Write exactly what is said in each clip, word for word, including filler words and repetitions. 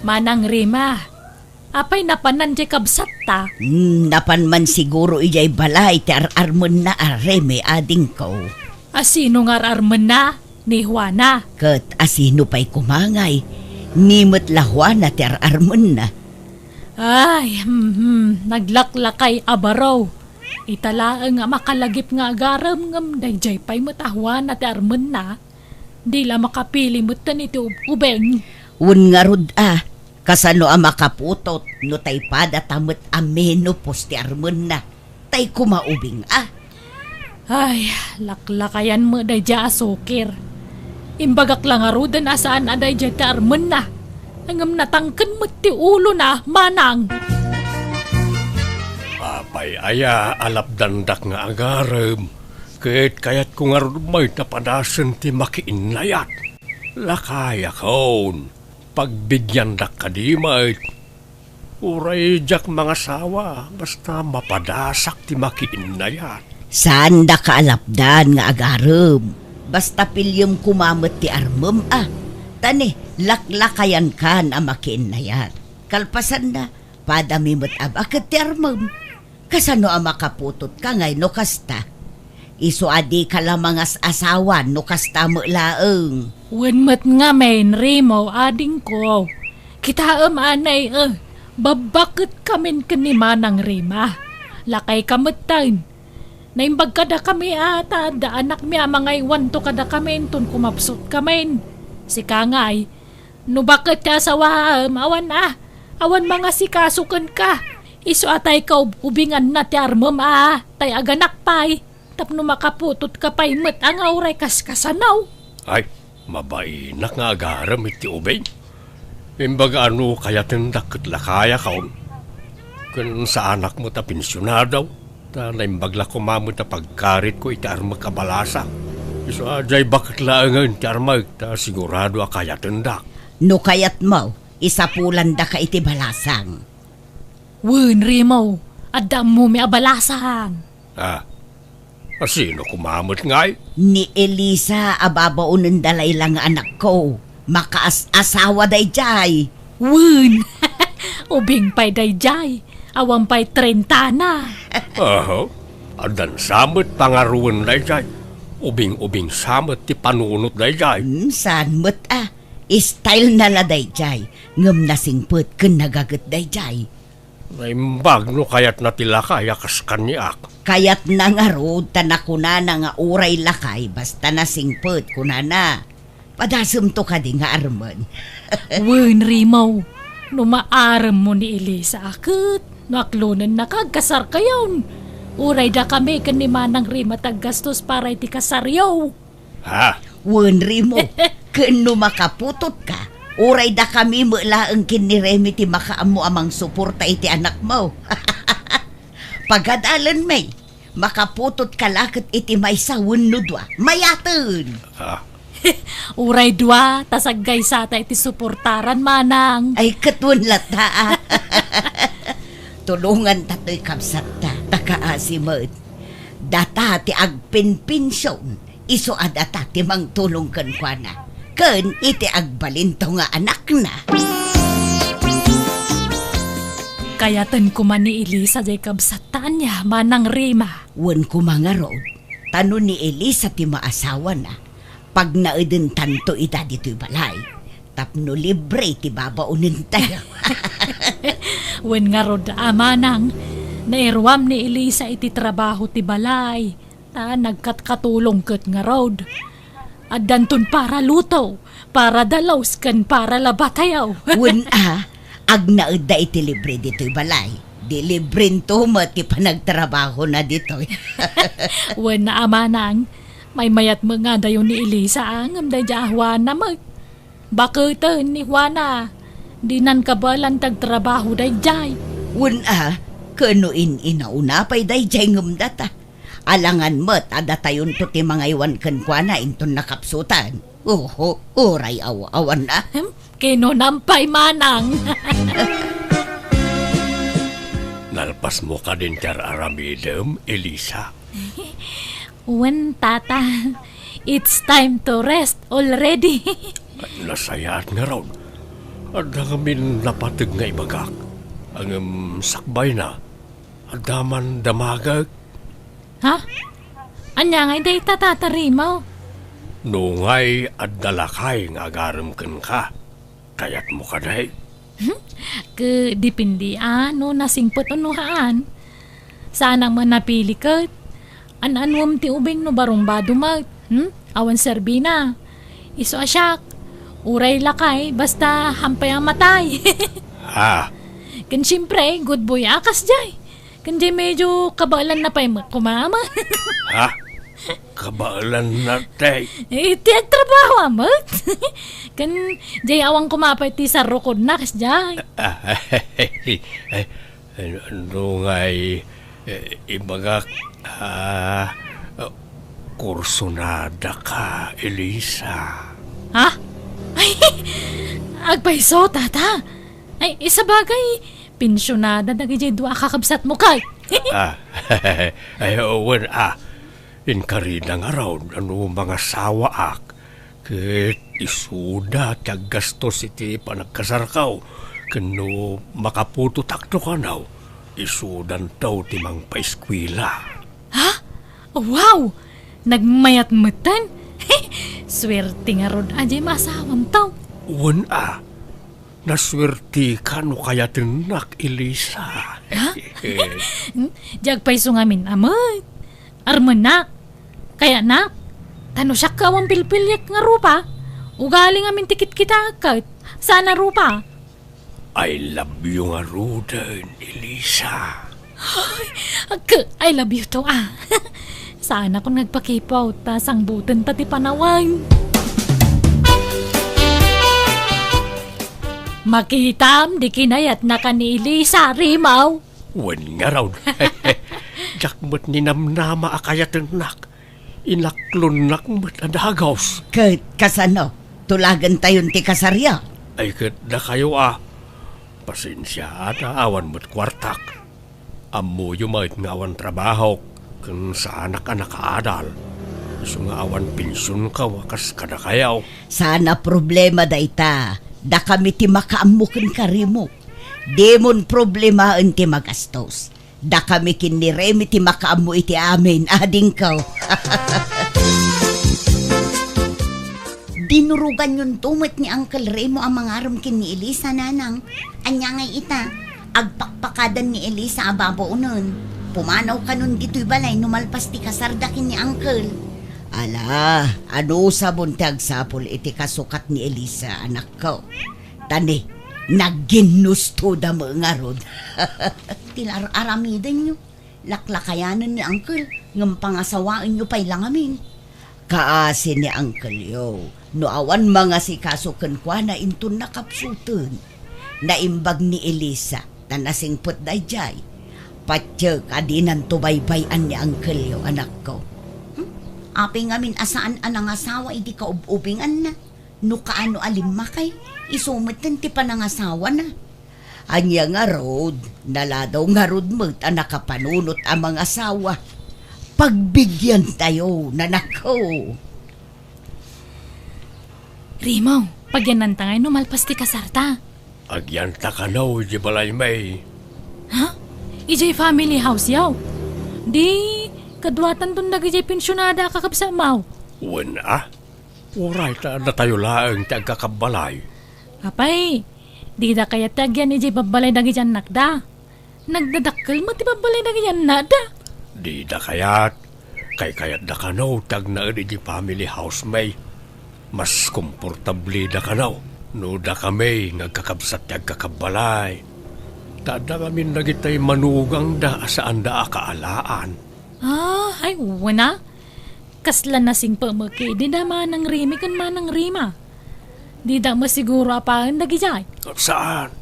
Manang Rima, apay napanan diay kabsatta? Hmm, napan man siguro idiay balay ti ar-armenna a Remi, adingko. A sino nga ar-armenna? Ni Juana. Ket a sino pay koma ngay? Ni met la Juana ti ar-armenna. Ay, hmm, hmm, naglaklakay a baro. Ita laeng a makalagip nga agarem ngem daydiay pay met a Juana ti armenna. Di la makapili metten iti ub-, ubing. Wen ngarud a, kasano a makaputot no tay padata met a menopause ti armenna? Tay koma ubing a. Ay, laklakayan met daydiay a sukir. Imbagak la ngaruden a saan a daydiay ti armenna. Ngem natangken met ti ulona, manang. Apay aya a lapdandak nga agarem, ket kayatko ngarud met a padasen ti makiinnayat. Lakayakon, pagbigiandak kadi met. Uray diak mangasawa, basta mapadasak ti makiinnayat. Saandaka a lapdan nga agarem. Basta piliem koma met ti armem a. Ta ne, laklakayankan a makiinnayat. Kalpasanna, padami met a baket ti armem. Kasano a makaputotka ngay no kasta? Isu a dika la mangas-asawa no kasta met laeng. Wen met ngamin, Remo, adingko. Kitaem anay, eh, babbaketkamin ken ni Manang Rema. Lakayka metten. Naimbag kadakami a ta adda anakmi a mangaywanto kadakami inton kumapsutkamin. Sika ngay, no baket ti asawaem, awan a, awan mangasikaso kenka. Isu a tay kaub-ubinganna ti armem a, tay aganak pay, tapno makaputotka pay met a nga uray kaskasano. Ay, mabainak nga agarem iti ubing. Imbaga a no kayatendak ket lakayakon. Ken saanak met a pensionado, ta naimbag la koma met a pagkaritko iti armek a balasang. Isu a diay baket laengen ti armek, ta sigurado a kayatendak. No kayatmo, isapulandaka iti balasang. Wen, Remo, adda ammomi a balasang. Ah, a sino koma met ngay? Ni Elisa a babaonenda layla nga anakko. Makaas-asawa daydiay. Wen, ubing pay daydiay. Awan pay trentana. Aha, addan sa met pangaruwen daydiay. Ubing-ubing sa met ti panunot daydiay. Hmm, saan met a. Style na la daydiay, ngem nasingpet ken nagaget daydiay. Naimbag no kayatna ti lakay a kas kaniak. Kayatna ngarud ta nakunana nga uray lakay basta nasingpet, kunana. Padasemto kadi nga armen. Wen, Rimaw, no maaremmo ni Elisa a ket no aklonennaka, agkasarkayon. Uray dakami ken ni Manang Rima ti aggastos para iti kasaryo. Ha? Wen, Remo, ken no makaputotka, uray dakami met laeng ken ni Remi ti makaammo a mangsuporta iti anakmo. Pagadalenmi, makaputotka la ket iti maysa wenno dua. Mayaten! Ah. Uray dua, ta saggaysata iti suportaran, Manang. Ay, ket wen latta, a. Tulonganta toy kabsatta, ta kaasi met. Data ti agpinpension, isu a data ti mangtulong kenkuana, ken iti agbalinto nga anakna. Kayaten koma ni Elisa diay kabsatta, ania, Manang Rima. Wen koma ngarud, ta no ni Elisa ti maasawana, pagnaedentanto ida ditoy balay, tapno libre ti babaonentayo. Wen ngarud, a, Manang, nairuam ni Elisa iti trabaho ti balay, ta nagkatkatulong ket ngarud. Addanton para luto, para dalos, ken para labatayo. Wen a, agnaedda iti libre ditoy balay. Di librento met ti panagtrabahona ditoy. Wen a, Manang, maymayat met nga adayo ni Elisa, a, ngem daydiay a Juana met. Baketen ni Juana, dinan kabaelan ti agtrabaho daydiay. Wen a, ken no in-inauna pay daydiay ngem data. Alangan met a datayonto ti mangaywan kenkuana inton nakapsutan. Oho, uray aw-awan a. Hmm? Kinunam pay, Manang. Nalpasmo kadin ti ar-aramidem, Elisa? Wen, Tata. It's time to rest already. Nasayaat ngarud. Adda ngamin napateg nga ibagak, ngem sakbayna, adda man damagek. Ha? Ania ngay dayta, Tata Rimaw? No ngay adda lakay nga agarem kenka, kayatmo kadi? Hmm? Ke, depende a no nasingpet wenno haan. Saanak man napili ket. An-anuem ti ubing no barumbado met, hmm? Awan serbina. Isu a siak, uray lakay, basta hampay a matay. Ha? Ken siempre, good boy a kasdiay. Ken diay medyo kabaelanna pay met koma, ama. Ha? Kabaelanna, tay? Eh, ti agtrabaho a met. Ken diay awan koma pay ti sarrukodna kasdiay. Ah, eh, no ngay, eh, ibagak, ah, kursunada ka, Elisa. Ha? Ay, agpayso, Tata. Ay, isabagay, pensionada dagidiay dua a kakabsatmo kay. Ah, ay, wen, ah, inkarida ngarud no mangasawaak, ket isuda ti aggastos iti panagkasarko, ken no makaputotakto kano, isudanto ti mangpaeskuela. Ha? Wow! Nagmayat metten? Suerte ngarud a diay maasawamto. Wen a, nasuerteka no kayatennak, Elisa. Ha? Diay agpayso ngamin a met. Armennak, kayatnak, ta no siak ket awan pilpiliek nga rupa, ugali ngamin ti kitkitaek ket saan a rupa. I love you ngaruden, Elisa. Ay, agka, I love you too, ah. Saanakon nga agpakipot, ta sangbutenta ti panawen. Makitam, di kinayatnaka ni Elisa, Rimaw. Wen ngarud. Diak met ninamnama a kayatennak. Inaklonnak met a dagus. Ket kasano? Tulagentayon ti kasaryo? Ay, ket dakayo a. Pasensia a ta awan met kuartak. Ammoyo met nga awan trabahok, ken saanak a nakaadal. Isu nga awan pensionko a kas kadakayo. Saan a problema dayta. Dakami ti makaammo ken karimo. Dimon problemaen ti magastos. Dakami ken ni Remy ti makaammo iti amin, adingko. Dinuroganyonto met ni Uncle Remo a mangarem ken ni Elisa, nanang. Ania ngay ita, agpakpakadan ni Elisa a babaonen. Pumanaw kanon ditoy balay no malpas ti kasarda ken ni Uncle. Ala, anusabon ti agsapul iti kasukat ni Elisa, anakko? Ta ni, nagginnustoda met ngarud. Ti ar-aramidenyo, laklakayanen ni Uncle, ngem pangasawaenyo pay la ngamin. Kaasi ni Uncle-yo, no awan mangasikaso kenkuana inton nakapsuten. Naimbag ni Elisa, ta nasingpet daydiay. Patiek a dinanto baybay-an ni Uncle-yo, anakko. Hmm? Apay ngamin a saan a nangasawa idi kaub-ubinganna? No kaano a limmakay, isu metten ti panangasawana. Ania ngarud, naladaw ngarud met a nakapanunot a mangasawa. Pagbigyantayo, nanakko. Rimaw, pagyannanta ngay no malpas ti kasarta. Agyanta kano idiay balaymi. Ha? Idiay family house-yo? Di, kaduatanton dagidiay pensionada a kakabsatmo. Wen a? Uray ta datayo laeng ti agkakabbalay. Apay, dida kayat ti agyan idiay babbalay dagiti annakda. Nagdadakkel met ti babbalay dagiti annakda. Dida kayat. Kaykayatda kano ti agnaed idiay family house-mi. Mas komportableda kano no dakami nga agkakabsat ti agkakabbalay. Ta adda ngamin dagiti manugangda a saanda a kaalaan. Ah, ay, wen a. Kasla nasingpet met idi da Manang Remy ken Manang Rima. Dida met siguro apaen dagidiay. Saan?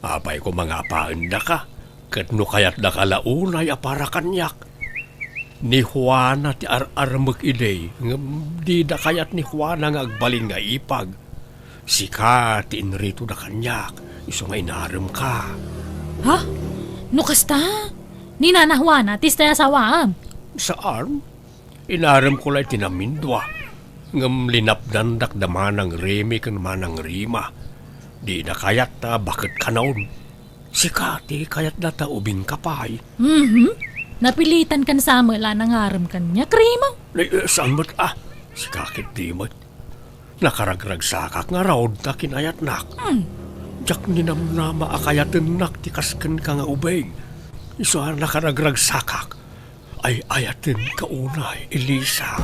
Apay koma nga apaendaka, ket no kayatdaka la unay a para kaniak. Ni Juana ti ar-armek idi, ngem dida kayat ni Juana nga agbalin nga ipag. Sika ti inritoda kaniak, isu nga inaremka. Ha? No kasta, ni Nana Juana ti isu ti asawaem? Saan? Inaremko la iti namindua, ngem linapdandak da Manang Remy ken Manang Rima. Dina kayat ta baket kanon. Sika ti kayatda ta ubingka pay. Mhm. Napilitan kan sa met la nangarem kaniak, Remo. Ay, eh, saan met, ah? Sika ketdi met. Nakaragragsakak ngarud ta kinayatnak. Hmm. Diak ninamnama a kayatennak ti kas kenka nga ubing. Isu a nakaragragsakak. Ay-ayatenka unay, Elisa.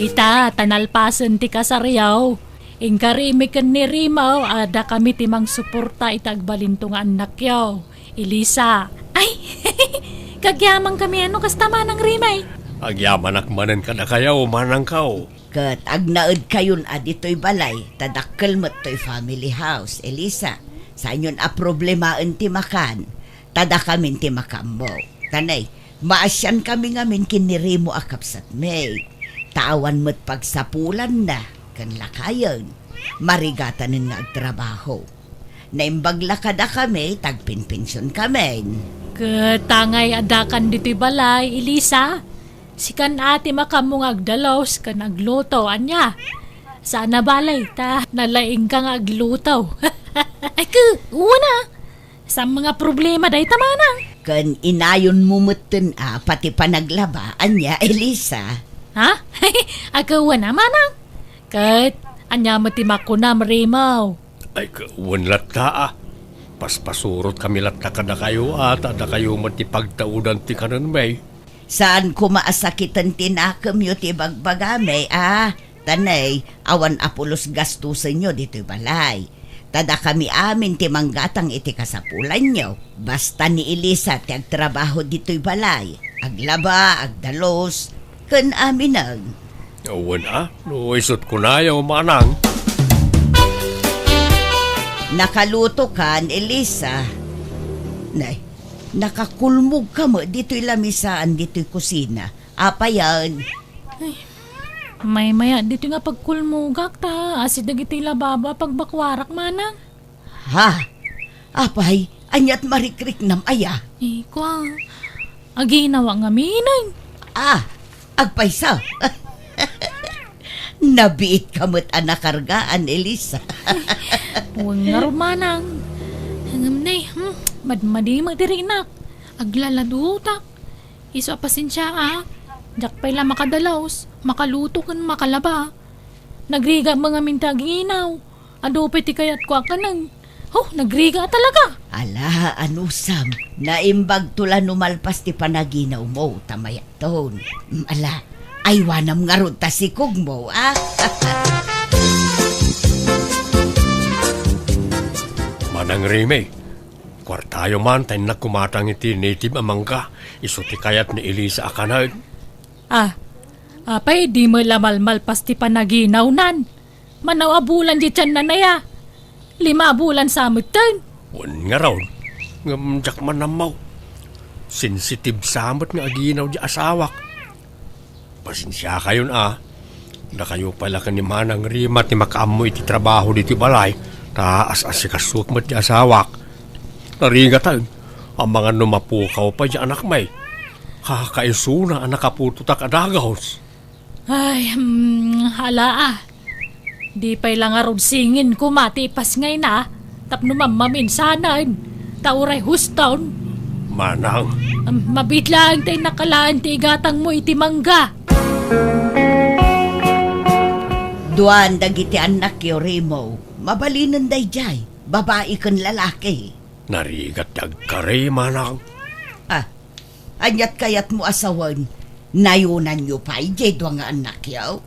Ita, ta nalpasen ti kasaryo. Inka Remo ken ni Remo, adda kami ti mangsuporta iti agbalinto nga annakyo, Elisa. Ay, kagyaman kami, ano, kasta, Manang Remo? Agyamanak manen kadakayo, manangko. Ket agnaedkayon a ditoy balay, ta dakkel met toy family house, Elisa. Saanyon a problemaen ti makan, ta dakamin ti makaammo. Tanay, maasian kami ngamin ken ni Remo a kabsatmi. Ta awan met pagsapulanna ken lakayen, marigatanen nga agtrabaho. Naimbag la kadakami, tagpinpension kamin. Ket tangay addakan ditoy balay, Elisa. Sikan a ti makaammo nga agdalus ken agluto, ania? Saan a bale, ta nalaingka nga agluto. Ay, ke, wen a. Saan nga problema dayta, manang? Ken inayonmo metten a pati panaglaba, ania, Elisa? Ha? Ay, ke, wen a, manang. Ket, ania met ti makunam, Remo? Ay, ke, wen latta, ah. Paspasurotkami latta kadakayo, ah, ta dakayo met ti pagtaudan ti kanenmi. Saan koma a sakiten ti nakemyo ti bagbagami, a? Tanay, awan a pulos gastusenyo ditoy balay. Ta dakami amin ti manggatang iti kasapulanyo. Basta ni Elisa ti agtrabaho ditoy balay. Aglaba, agdalus, ken aminen. Wen a, no isut' kunayo, manang. Nakalutokan, Elisa. Nay, nakakulmogka met ditoy lamisaan ditoy kusina. Apayen? Ay, maymaya ditoy nga pagkulmogak ta asit dagiti lababo a pagbakuarak, manang. Ha? Apay, aniat marikriknam aya? Eh, kua, aginawa ngamin. Ah, agpayso. Nabiitka met a nakargaan, Elisa. Wen ngarud, manang. Ngem ne, hmm, madmadi met ti riknak. Aglaladutak. Isu a pasensia, a. Diak pay la makadalus, makaluto ken makalaba. Nagriga met ngamin ti aginaw. Adu pay ti kayatko a kanen. Huh, nagriga talaga. Ala, anusam, naimbagto la no malpas ti panaginawmo, ta mayatton. Mm, ala, aywanam ngarud ta sikogmo, a? Manang Remy, kuartayo man ta innak kumatang iti native a mangga, isu ti kayat ni Elisa a kanen. Ah, apay, di met la malmalpas ti panaginawnan? Manaw a bulan di tianna aya? Lima a bulan sa metten? Wen ngarud, ngem diak man ammo. Sensitive sa met nga aginaw di asawak. Pasensiakayon a. Dakayo pay la ken ni Manang Remy ti makaammo iti trabaho ditoy balay, ta as-asikasuek met ti asawak. Narigatan, amangan no mapukaw pay di anakmi. Kakaisuna a nakaputotak a dagus. Ay, hmm, ala a. Di pay la ngarud singin koma ti ipasngayna tapno mammaminsanan. Ta uray huston. Manang. Am, mabiit laeng ta innak alaen ti igatangmo iti mangga. Duan dagiti annakyo, Remo. Mabalinen daydiay, babai ken lalaki. Narigat ti agkari, manang. Ah, aniat kayatmo a sawen? Nayonanyo pay diay dua nga annakyo?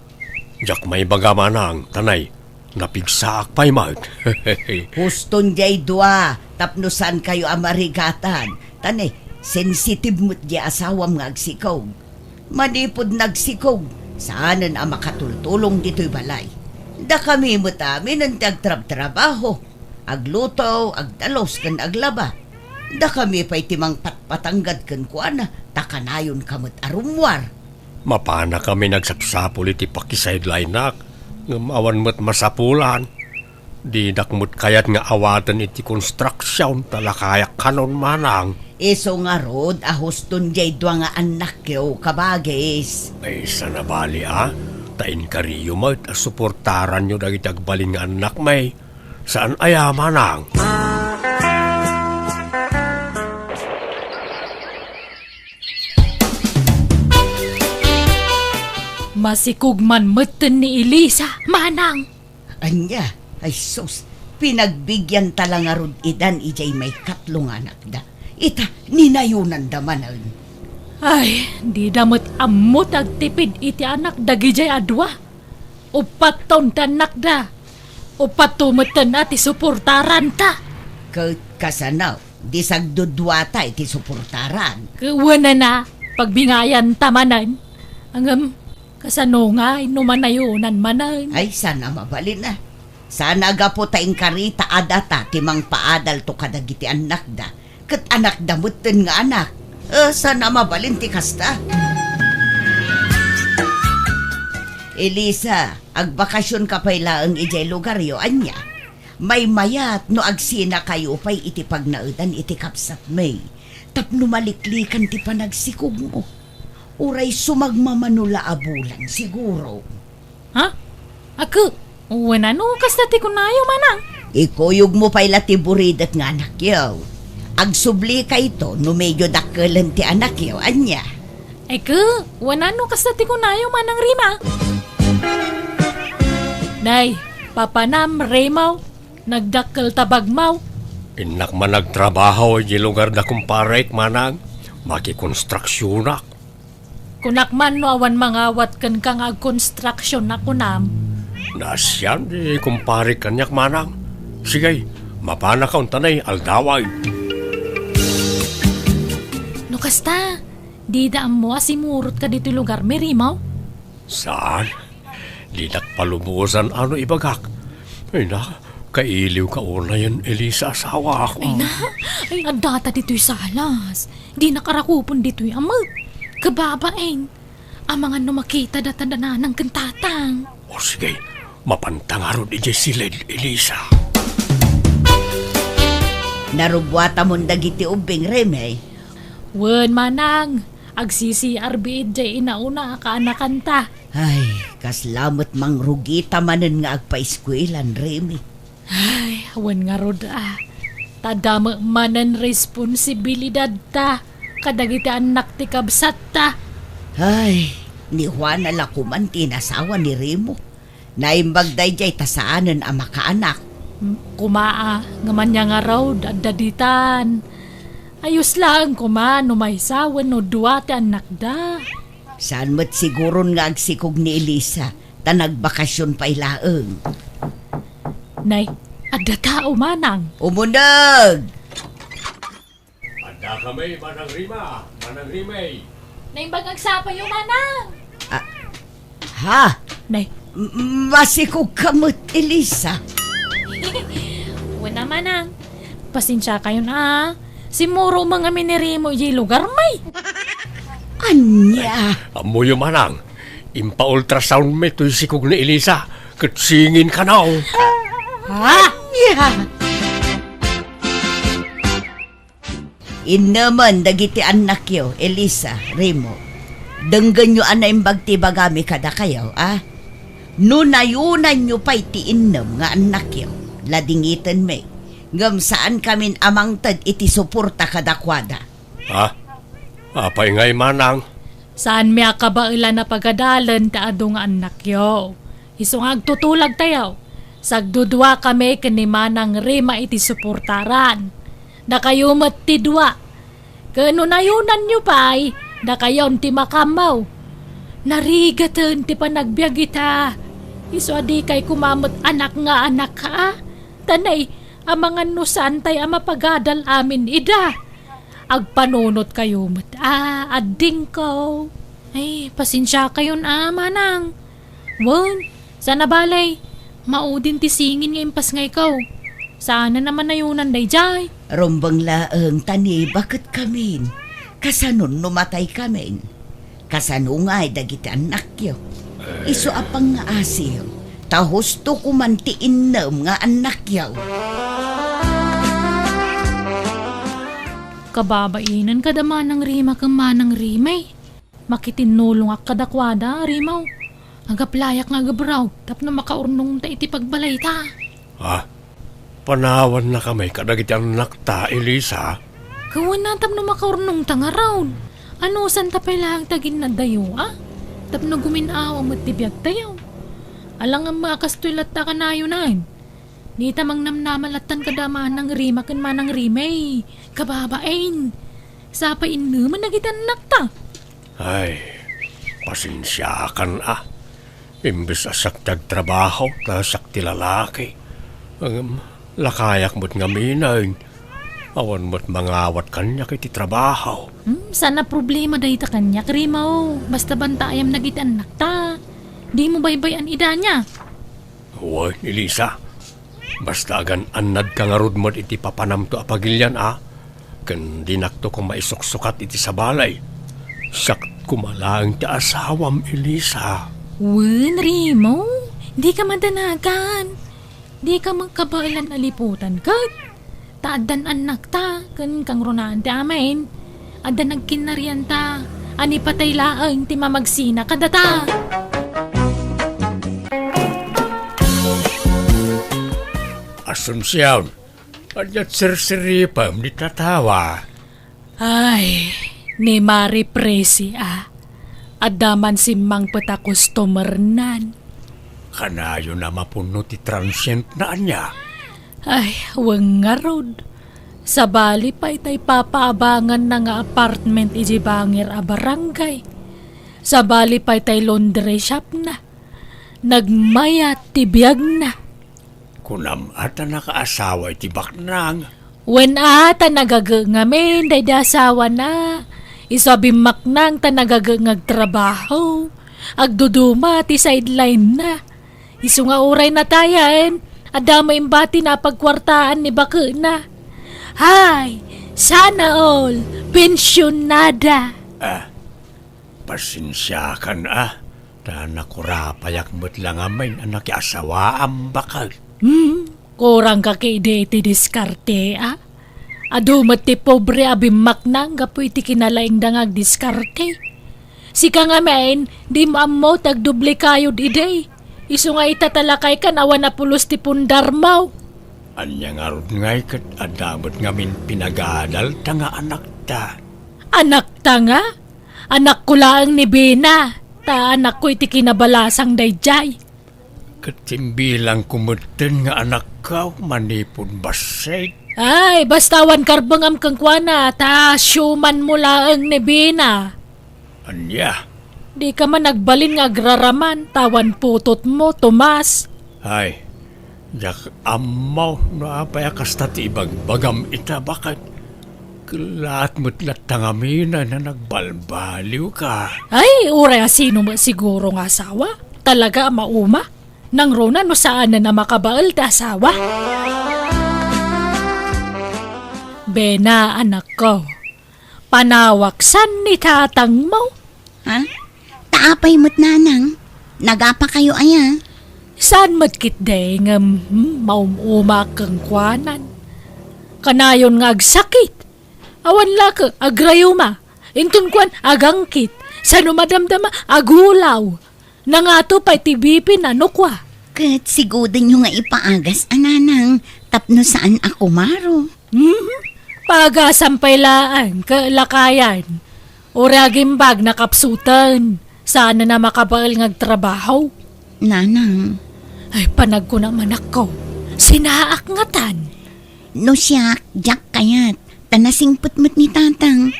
Diak maibaga, manang, ta nay, napigsaak pay met. Huston diay dua, tapno saankayo a marigatan. Ta nay, sensitive met diay asawam nga agsikog. Manipud nagsikog, saanen a makatultulong ditoy balay. Dakami met aminen ti agtrabtrabaho. Agluto, agdalus, ken aglaba. Dakami pay ti mangpatpatanggad kenkuana, ta kanayonka met a rummuar. Mapanakami nagsapsapul iti pakisideline-nak, ngem awan met masapulan. Dinak met kayat nga awaten iti construction, ta lakayak kanon, manang. Isu ngarud a huston jay dua nga annakyo, kabagis. Ay, saan a bali, a? Ta inkariyo met a suportaranyo dagiti agbalin nga annakmi. Saan aya, manang? Masikog man metten ni Elisa, manang. Ania? Ay sus, pinagbigianta la ngarud idan idiay maikatlo nga anakda. Ita, ninayonanda manen. Ay, dida met ammo ti agtipid iti anak dagidiay a dua. Uppat taon ti annakda. Uppat to metten a ti suportaranta. Ket kasano, di sagduduata iti suportaran? Ket wenana, pagbingayanta manen. Ngem, kasano ngay no manayonan manen? Ay, saan a mabalin a. Saan a gapu ta inkarita a data ti mangpaadalto kadagiti annakda, ket anakda metten nga anak. Eh, saan a mabalin ti kasta? Elisa, agbakasionka pay laeng idiay lugaryo, ania? Maymayat no agsinakayo pay iti pagnaedan iti kabsatmi tapno maliklikan ti panagsikogmo. Uray sumagmamano la a bulan, siguro. Ha? Ket, wenno kasta ti kunayo, manang? Ikuyogmo pay la ti buridek nga anakyo. Agsublika ito no medyo dakkelen ti anakyo, ania? Ket, wenno kasta ti kunayo, manang Rima? Nay, papanam, Rimaw, nagdakkel ta bagmaw. Innak man agtrabaho idiay lugar da kumparek, manang. Makikonstruksionak. Kunak man no awan mangawat kenka nga agkonstruksion a kunam. Naasian ti kumpare kaniak, manang. Sige, mapanaka unta nay aldawan. No kasta, dida ammo a simurot ka ditoy lugarmi, Rimaw? Saan? Dinak palubosan a no ibagak. Ay na, kailiwka unayen, Elisa, asawak. Ay na, ay, addata ditoy salas. Dinak arakupen ditoy a met. Kababain. Amangan no makita data da nanang ken tatang. O sige, mapanta ngarud idiay siled, Elisa. Narubbuatamon dagiti ubbing, Reme? Wen, manang, agsi-C R biit diay inauna a kaanakanta. Ay, kasla met mangrugita manen nga agpaeskuelan, Reme. Ay, awan ngarud a. Ta adda met manen responsibilidadta kadagiti annak ti kabsatta. Ay, ni Juana la koman ti inasawa ni Remo. Naimbag daydiay ta saanen a makaanak. Mm, kuma a, ngem ania ngarud, adda ditan. Ayos laeng kuma no maysa wenno dua ti annakda. Saan met siguron nga agsikog ni Elisa, ta nagbakasion pay laeng. Nay, adda tao, manang. Umuneg! Adda kami, Manang Rima, Manang Rimay. Naimbag agsapayo, manang. Ah, ha? Nay. M-, masikog ka met, Elisa. Wen a, manang. Pasensia kayon a. Simmuro met ngamin ni Remo idiay lugarmi. Ania? Ammoyo, manang. Impaultrasound mi toy sikog ni Elisa, ket singin kano. Ha? Ania? Innemen dagiti annakyo, Elisa, Remo. Denggenyo a naimbag ti ibagami kadakayo, a? No nayonanyo pay ti innem nga annakyo, ladingitenmi. Ngem saankamin a mangted iti suporta kadakuada. Ha? Apay ngay, manang? Saanmi a kabaelan a pagadalen ti adu nga annakyo. Isu nga agtutulagtayo, sagduduakami ken ni Manang Rima iti suportaran. Dakayo met ti dua. Ken no nayonanyo pay, dakayon ti makammaw. Narigaten ti panagbiag ita. Isu a dikay koma met anak nga anak, a? Ta nay, amangan no saantay a mapagadal amin ida. Agpanunotkayo met a, addingko. Ay, pasensiakayon a, manang. Wen, saan a bale, maudin ti singin nga impasngayko. Saanen a manayonan daydiay. Rumbeng laeng ta ni baketkamin. Kasanon no mataykamin? Kasano ngay dagiti annakyo? Isu a pangngaasiyo, ta husto koman ti innem nga annakyo. Kababainen kada Manang Rima ken Manang Rimay. Makitinnulongak kadakuada, Rimaw. Agaplayakon nga agabraw tapno makaurnongta iti pagbalayta. Ah, panawannakami kadagiti annakta, Elisa. Kawana tapno makaurnongta ngarud. Anusanta pay laeng ti aginnadayo, a? Tapno gumin-aw met ti biagtayo. Alangan a kastoy latta kanayonan. Dita mangnamnama lattan kada Manang Rima ken Manang Rimay. Kababain. Sapay innemen dagiti annakta. Ay, pasensiakan a. Imbes a siak ti agtrabaho, ta siak ti lalaki. Ngem, lakayak met ngamin. Awan met mangawat kaniak iti trabaho. Hmm, saan a problema dayta kaniak, Rimaw. Basta bantaayam dagiti annakta. Dimo baybay-an idana. Wen, Elisa. Basta agan-annadka ngarud met iti papanamto a pagilian a, ken dinakto koma isuksukat iti sabali. Siak koma laeng ti asawam, Elisa. Wen, Rimaw, dika madanagan. Dika met kabaelan a liputan ket. Ta addan annakta ken kangrunaan ti amin. Adda nagkinnarianta a ni patay laeng ti mamagsina kadata. Asuncion, ania ti sirsiripem dita tawa? Ay, ni Mari Presi a. Adda man simmangpet a customernan. Kanayon a mapunno ti transient na ania? Ay, wen ngarud. Sabali pay tay papaabanganna nga apartment iti bangir a barangay. Sabali pay tay laundry shop na. Nagmayat ti biagna. Kunam a ta nakaasawa iti baknang? Wen a, ta nagaga ngamin daydi asawana. Isu a bimmaknang ta nagaga nga agtrabaho. Agduduma ti sideline na. Isu nga uray natayen, adda met imbati na a pagkuartaan ni bakena. Hay, sana all, pensionada. Ah, pasensiakan a. Ta nakurapayak met la ngamin a nakiasawaam, baket. Hmm, kurangka ketdi iti diskarte a? Adu met ti pobre a bimmaknang gapu iti kinalaingda nga agdiskarte. Sika ngamin, dimo ammo ti agdublikayod idi. Isu nga ita ta lakaykan awan a pulos ti pundarmo. Ania ngarud ngay ket adda met ngamin pinagadalta nga anakta? Anakta nga? Anakko laeng ni Bena, ta anakko iti kinabalasang daydiay. Ket imbilangko metten nga anakko manipud bassit. Ay, basta awan karbengam kenkuana, ta siumanmo laeng ni Bena. Ania? Dika man agbalin nga agraraman, ta awan putotmo, Tomas. Ay, diak ammo no apay a kasta ti ibagbagam ita, baket. Kellaat met latta ngamin a nagbalbaliwka. Ay, uray a sino met siguro nga asawa? Talaga a mauma? Nangruna no saanen a makabael ti asawa? Bena, anakko. Panawak san ni tatangmo? Ha? Ta apay met, nanang? Nagapakayo aya? Saan met ketdi ngem, hmm, maum-umaak kenkuanan. Kanayon nga agsakit. Awan la ket agrayuma. Inton kuan, agangkit. Sano madamdama, agulaw. Nangato pay ti B P na no kua. Ket sigodenyo nga ipaagas a nanang tapno saan a kumaro. Mhm. Paagasam pay laeng, ket lakayan. Uray agimbag nakapsuten. Saan a makabael nga agtrabaho. Nanang. Ay, panagkuna manakko. Sinaak ngatan. No siak, diak kayat. Ta nasingpet met ni tatang.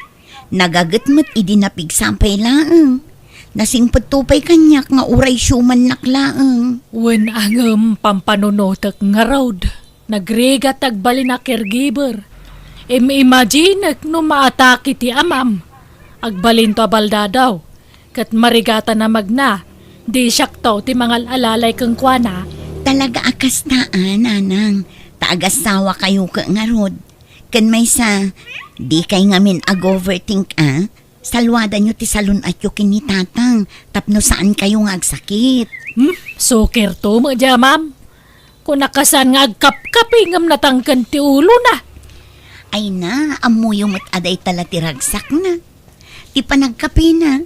Nagaget met idi napigsa pay laeng. Nasingpetto pay kaniak nga uray siumannak laeng. Wen a ngem pampanunotek ngarud. Nagrigat ti agbalin a caregiver. Im-imaginek no maatake ti amam. Agbalinto a baldadaw. Ket marigatan a magna. Di siakto ti mangal-alalay kenkuana. Talaga a kasta a, nanang. Ta agasawakayo ket ngarud. Ken maysa, dikay ngamin ag-overthink a, saluadanyo ti salun-atyo ken ni tatang tapno saankayo nga agsakit. Hmm, sukirto met diay amam. Kunak a saan nga agkapkapi ngem natangken ti ulona. Ay na, ammoyo met a dayta la ti ragsakna. Ti panagkapina,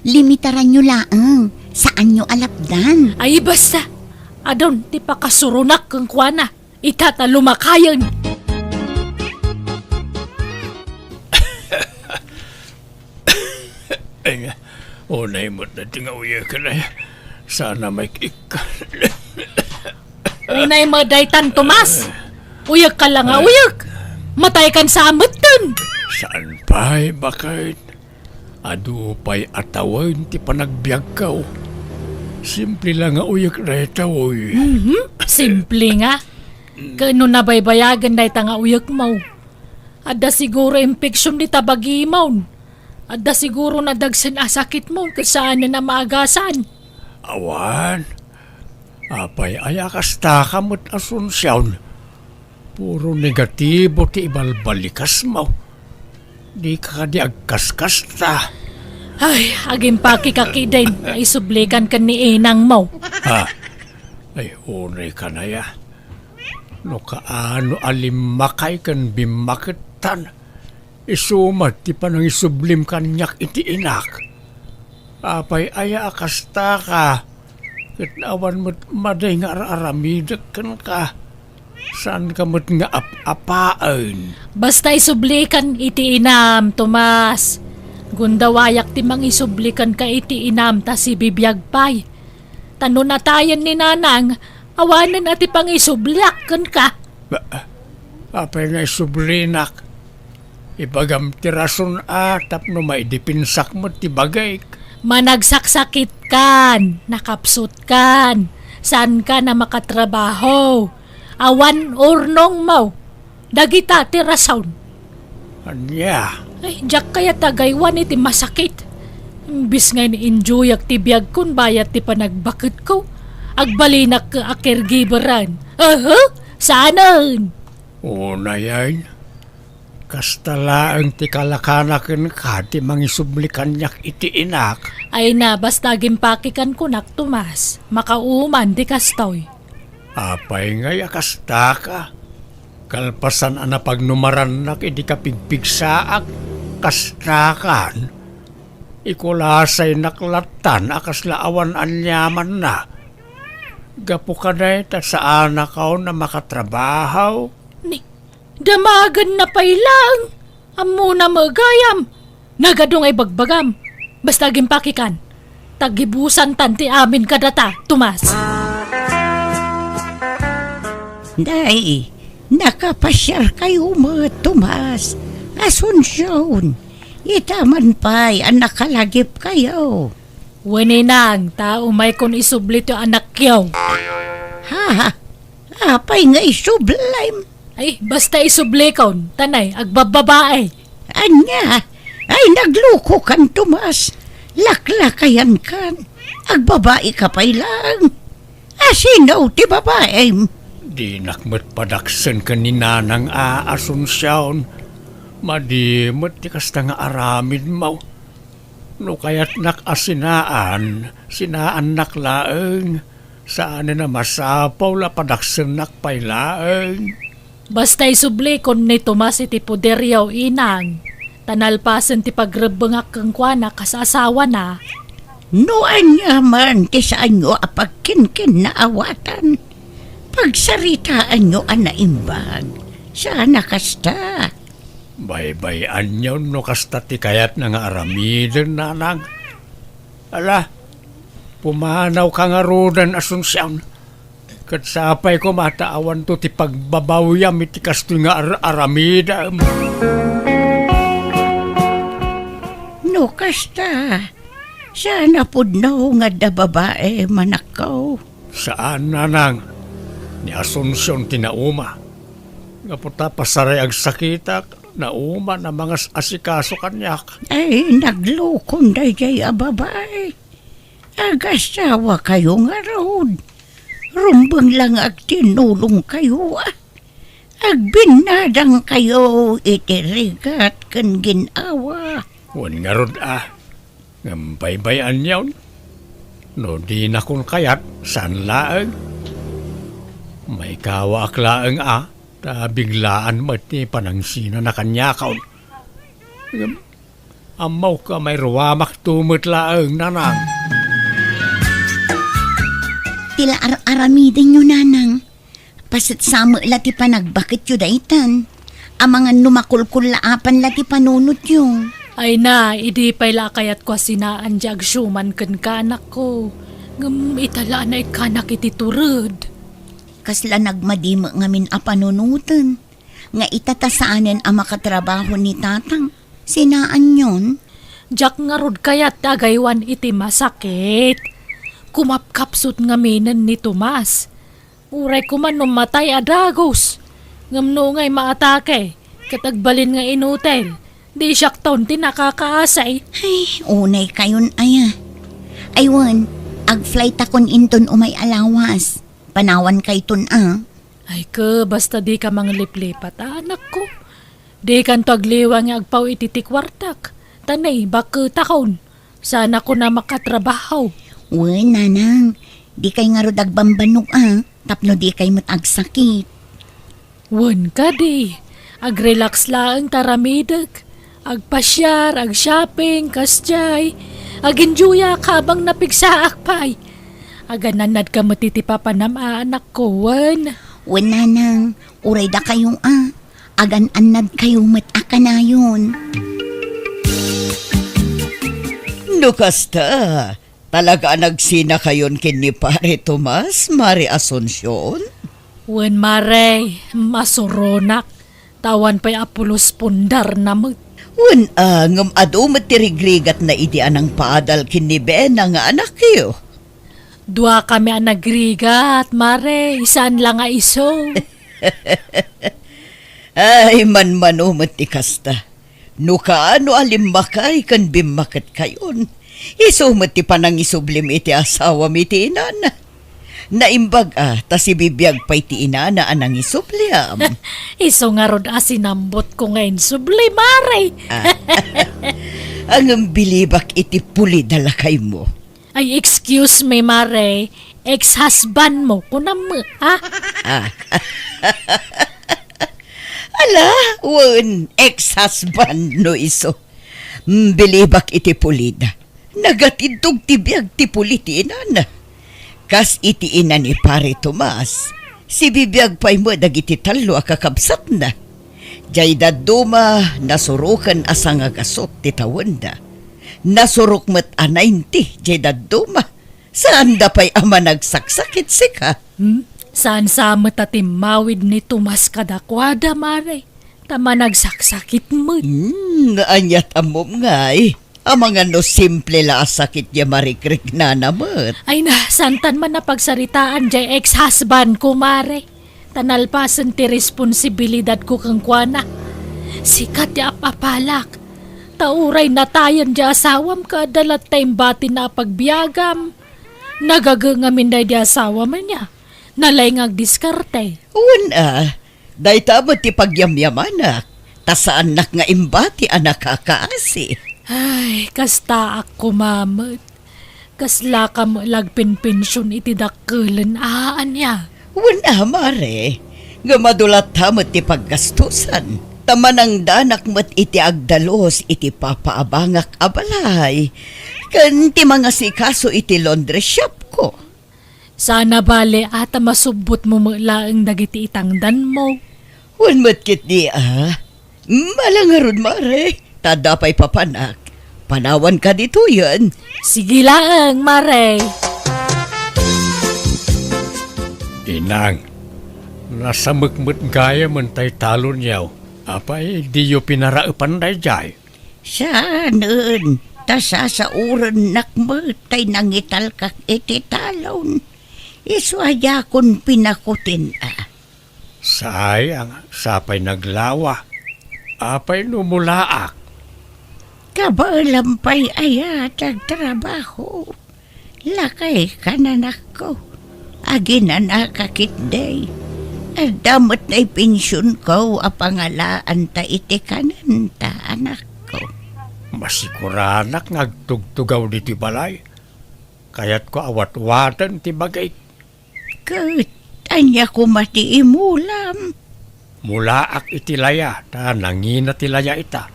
limitaranyo laeng, saanyo a lapdan. Ay, basta! Adun ti pakasuronak kenkuana. Ita ta lumakayen. Ay, nga, unay met dayta nga uyek, ay. Sana may ikkan. Unay met daytan, Tomas. Uyek ka la nga uyek. Matay kan sa ametten. Saan pay, baket? Adu pay a tawen ti panagbiagko. Simple la nga uyek dayta, oy. Mhm. Simple nga. Ken no nabaybayagen dayta nga uyekmo, adda siguro infection dita bagimon. Adda siguro nadagsen a sakitmo ket saanen a maagasan. Awan. Apay aya kasta ka met, Asuncion? Puro negatibo ti ibalbalikasmo. Dika kadi agkaskasta. Ay, agimpakek a kidin nga isublikan ken ni inangmo. Ha? Ay, unay ka na ya. No kaano a limmakay ken bimmakettan, isu met ti panangisublim kaniak iti inak. Apay aya a kasta ka, ket awan met madi nga ar-aramidek kenka. Saanka met nga ap-apaen. Basta isublikan iti inam, Tomas. Gundawayak ti mangisubli kenka iti inam ta sibibiag pay. Ta no natayen ni Nanang, awanen a ti pangisubliak kenka. Ba, apay nga isublinak? Ibagam ti rason a tapno maidepensak met ti bagik. Managsaksakitkan, nakapsutkan, saankan a makatrabaho. Awan urnongmo. Dagita ti rason. Ania? Ay, diak kayat a gaywan iti masakit. Imbes nga in-enjoyak ti biagkon bayat ti panagbaketko, agbalinak a caregiveran. Aha, saanen? Unayen, kasta laeng ti kalakana kenka ti mangisubli kaniak iti inak. Ay na, basta agimpakek kan kunak, Tomas. Makauman ti kastoy. Apay ngay a kastaka? Kalpasan a napagnumarannak idi kapigpigsaak, kastakan. Ikulasaynak lattan a kasla awan aniamanna. Gapu kadayta, saanakon a makatrabaho. Ni, damagenna pay laeng. Ammona met gayam. Nagadu nga ibagbagam. Basta agimpakekan. Taggibusantan ti amin kadata, Tomas. Nay, nakapasiarkayo met, Tomas. Asuncion, ita man pay a nakalagipkayo. Wen, inang, ta umaykon isubli ti anakyo. Ha? Apay nga isublim? Ay, basta isublikon, ta nay, agbabbabae. Ania? Ay, naglukokan, Tomas. Laklakayankan. Agbabaika pay laeng. Asino ti babaem? Dinak met padaksen ken ni Nanang a Asuncion. Madi met ti kasta nga aramidmo. No kayatnak a sinaan, sinaannak laeng. Saanen a masapul a padaksennak pay laeng. Basta isublikon ni Tomas iti poderyo, inang, ta nalpasen ti pagrebbengak kenkuana kas asawana. No aniaman ti saanyo a pagkinkinnaawatan, pagsaritaanyo a naimbag. Saan a kasta. Baybay-anyon no kasta ti kayatna nga aramiden, Nanang. Ala, pumanawka ngaruden, Asuncion. Ket sapay koma ta awanto ti pagbabawyam iti kastoy nga ar-aramidem. No kasta, saan a pudno nga adda babaem, anakko? Saan, Nanang. Ni Asuncion ti nauma. Gapu ta pasaray agsakitak, nauman a mangas-asikaso kaniak. Ay, naglukon daydiay a babai. Agasawakayo ngarud. Rumbeng la nga agtinnulongkayo, a. Agbinnadangkayo iti rigat ken gin-awa. Wen ngarud, a. Ngem baybay-anyon. No dinakon kayat, saan laeng. Maikawaak laeng, a. Ta biglaan met ti panangsinana kaniak. Ngem, ammok a mairuamakto met laeng, nanang. Ti la ar-aramidenyo, nanang. Pasetsa met la ti panagbaketyo daytan. Amangan no makulkullaapan la ti panunotyo. Ay na, idi pay la a kayatko a sinaan ti agsiuman kenka, anakko. Ngem ita la a naikkanak iti tured. Kasla nagmadi met ngamin a panunoten, nga ita ta saanen a makatrabaho ni tatang, sinaanyon? Diak ngarud kayat ti agaywan iti masakit. Kumapkapsut ngaminen ni Tomas. Uray koma no matay a dagus. Ngem no ngay maatake, ket agbalin nga inutil, di siakton ti nakakaasi. Ay, unay kayon aya. Ay wen, agflight akon inton umay a lawas. Panawan kayton a. Ay ke, basta dika mangliplipat, anakko. Dikanto agliwa nga agpaw iti ti kuartak. Ta naibaketakon. Saanakon a makatrabaho. Wen, nanang, dikay ngarud agbambannog a, tapno dikay met agsakit. Wen kadi, agrelax laeng ta aramidek. Agpasiar, agshopping, kasdiay. Agenjoyak habang napigsaak pay. Agan-annadka met iti papanam a, anakko, wen? Wen, nanang, uray dakayo a. Agan-annadkayo met a kanayon. No kasta, talaga a nagsinakayon ken ni Pare Tomas, Mare Asuncion? Wen, Mare, masuronak. Ta awan pay a pulos pundarna met. Wen a, ngem adu met ti rigrigatna idi a nangpaadal ken ni Bena nga anakyo. Duakami a nagrigat, Mare, saan la nga isu. Ay, manmano met ti kasta. No kaano a limmakay ken bimmaketkayon, isu met ti panangisublim iti asawam iti inana. Naimbag a, ta sibibiag pay ti inana a nangisubliam. Isu ngarud a sinambotko nga insubli, Mare. Ah. Ngem bilibak iti pulida lakaymo. Ay, excuse me, Mare. Ex-husbandmo, kunam, ha? Ah. Ala, wen, ex-husband no isu. Mm, bilibak iti pulida. Nagatindog ti biag ti puli ti inana. Kas iti ina ni Pare Tomas, sibibiag pay met dagiti tallo a kakabsatna. Jay dadduma, nasuroken a sangagasut ti tawenda. Nasurok met a ninety jay dadduma. Saanda pay a managsaksakit, sika? Hmm? Saan sa met a timmawid ni Tomas kadakuada, Mare, ta managsaksakit met. Hmm, aniat ammom ngay? Amangan no simple la a sakit ya marikriknana met. Ay na, santan man a pagsaritaan jay ex-husband ko, Mare. Ta nalpasen ti responsibilidadko kenkuana. Sika ti ap-apalak. Ta uray natayen jay asawam ket adda latta imbatina a pagbiagam. Nagaga ngamin daydi asawam ania. Nalaing nga agdiskarte. Wen a, dayta met ti pagyamyamanak, ta saannak nga imbati a nakakaasi. Ay, kastaak koma met. Kaslaka met la agpinpension iti dakkelen a ania. Wen a, Mare, ngem adu latta met ti paggastusan. Ta manangdanak met iti agdalus iti papaabangak a balay, ken ti mangasikaso iti laundry shop ko. Saan a bale a ta masubbotmo met laeng dagiti itangdanmo. Wen met ketdi a. Ala ngarud, Mare, ta adda pay papanak. Panawanka ditoyen. Sige laeng, Mare. Inang, nasamek met gayamen tay talonyo. Apay, diyo pinaraepan daydiay? Saanen, ta sasaorennak met tay nangitalkak iti talon. Isu a diakon pinakutin a. Sayang, sapay naglawa. Apay no mulaak? Kabaelam pay aya ti agtrabaho. Lakay kan, anakko. Aginanaka ketdi. Adda met nay pensionko a pangalaanta iti kanenta, anakko. Masikuranak nga agtugtugaw ditoy balay. Kayatko a watwaten ti bagik. Ket ania koma ti imulam? Mulaak iti laya, ta nangina ti laya ita.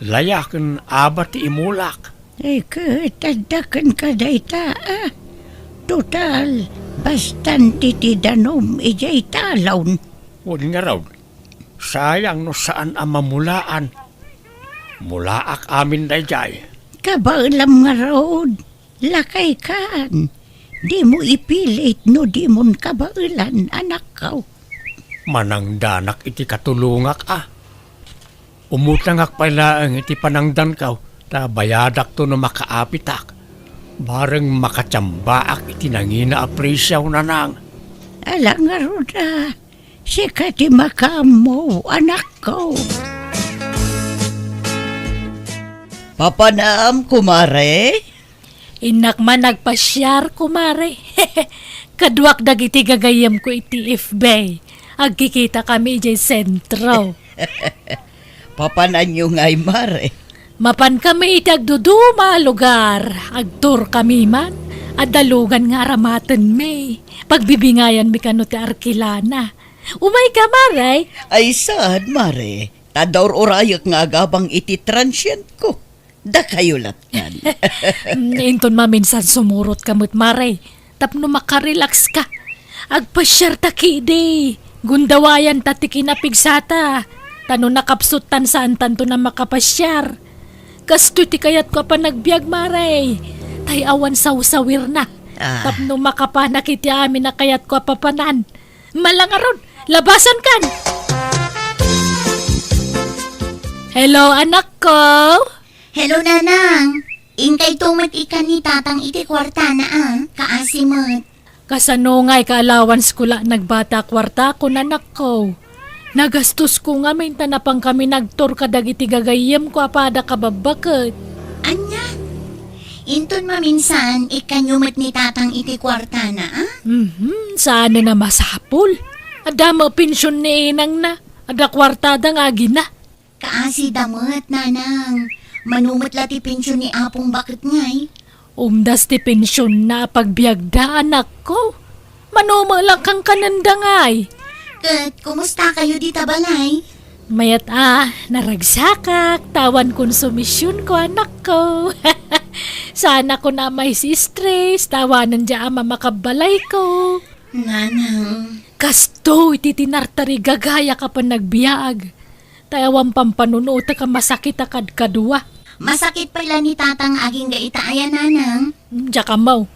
Laya ken aba ti imulak. Ay, ket adda kenka dayta, a? Total, bastante ti danum idiay talon. Wen ngarud, sayang no saan a mamulaan. Mulaak amin daydiay. Kabaelam ngarud, lakaykan. Dimo ipilit no dimon kabaelan, anakko. Manangdanak iti katulongak, a. Umutangak pay laeng iti panangdanko, ta bayadakto no makaapitak. Bareng makatiambaak iti nangina a presyo, nanang. Ala ngarud, a. Sika ti makaammo, anakko. Papanam, kumare? Innak man agpasiar, kumare. Kaduak dagiti gagayyemko iti F B. Agkikitakami idiay sentro. Papananyo ngay, mare? Mapankami iti agduduma a lugar. Agtourkami man. Adda lugan nga aramatenmi. Pagbibingayanmi kano ti arkilana. Umayka, mare? Ay, saan, mare? Ta adda ur-urayek nga agabang iti transientko. Dakayo lattan. Mm, inton maminsan sumurotka met, mare, tapno makarelaxka. Agpasiarta ketdi. Gundawayanta ti kinapigsata. Ta no nakapsuttan, saantanto a makapasiar. Kastoy ti kayatko a panagbiag, mare. Tay awan sawsawirna. Ah. Tapno makapanak iti amin a kayatko a papanan. Ala ngarud, labasankan. Hello, anakko. Hello, nanang. Inkayto met ikkan ni tatang iti kuartana, a. Kaasi met. Kasano ngay ka allowance ko la nagbata a kuartakon, anakko? Nagastosko ngamin ta napankami nagtour kadagiti gagayyemko a pada kababbaket. Ania? Inton maminsan, ikkanyo met ni tatang iti kuartana, a? Mhm, saan a masapul. Adda met pension ni inangna. Adda kuartada nga agina. Kaasida met, nanang. Mano met la ti pension ni Apong Baket ngay? Umdas ti pensionna a pagbiagda, anakko. Mano met la kankanenda ngay? Ket kumustakayo dita balay? Mayat a, naragsakak, ta awan konsumisionko, anakko. Saanakon a maisi-stress, ta awanen dia a mamakabbalayko. Nanang. Kastoy ti tinartarigagayak a panagbiag. Ta awan pampanunotek a masakit a kadkadua. Masakit pay la ni tatang agingga ita aya, nanang? Diak ammo.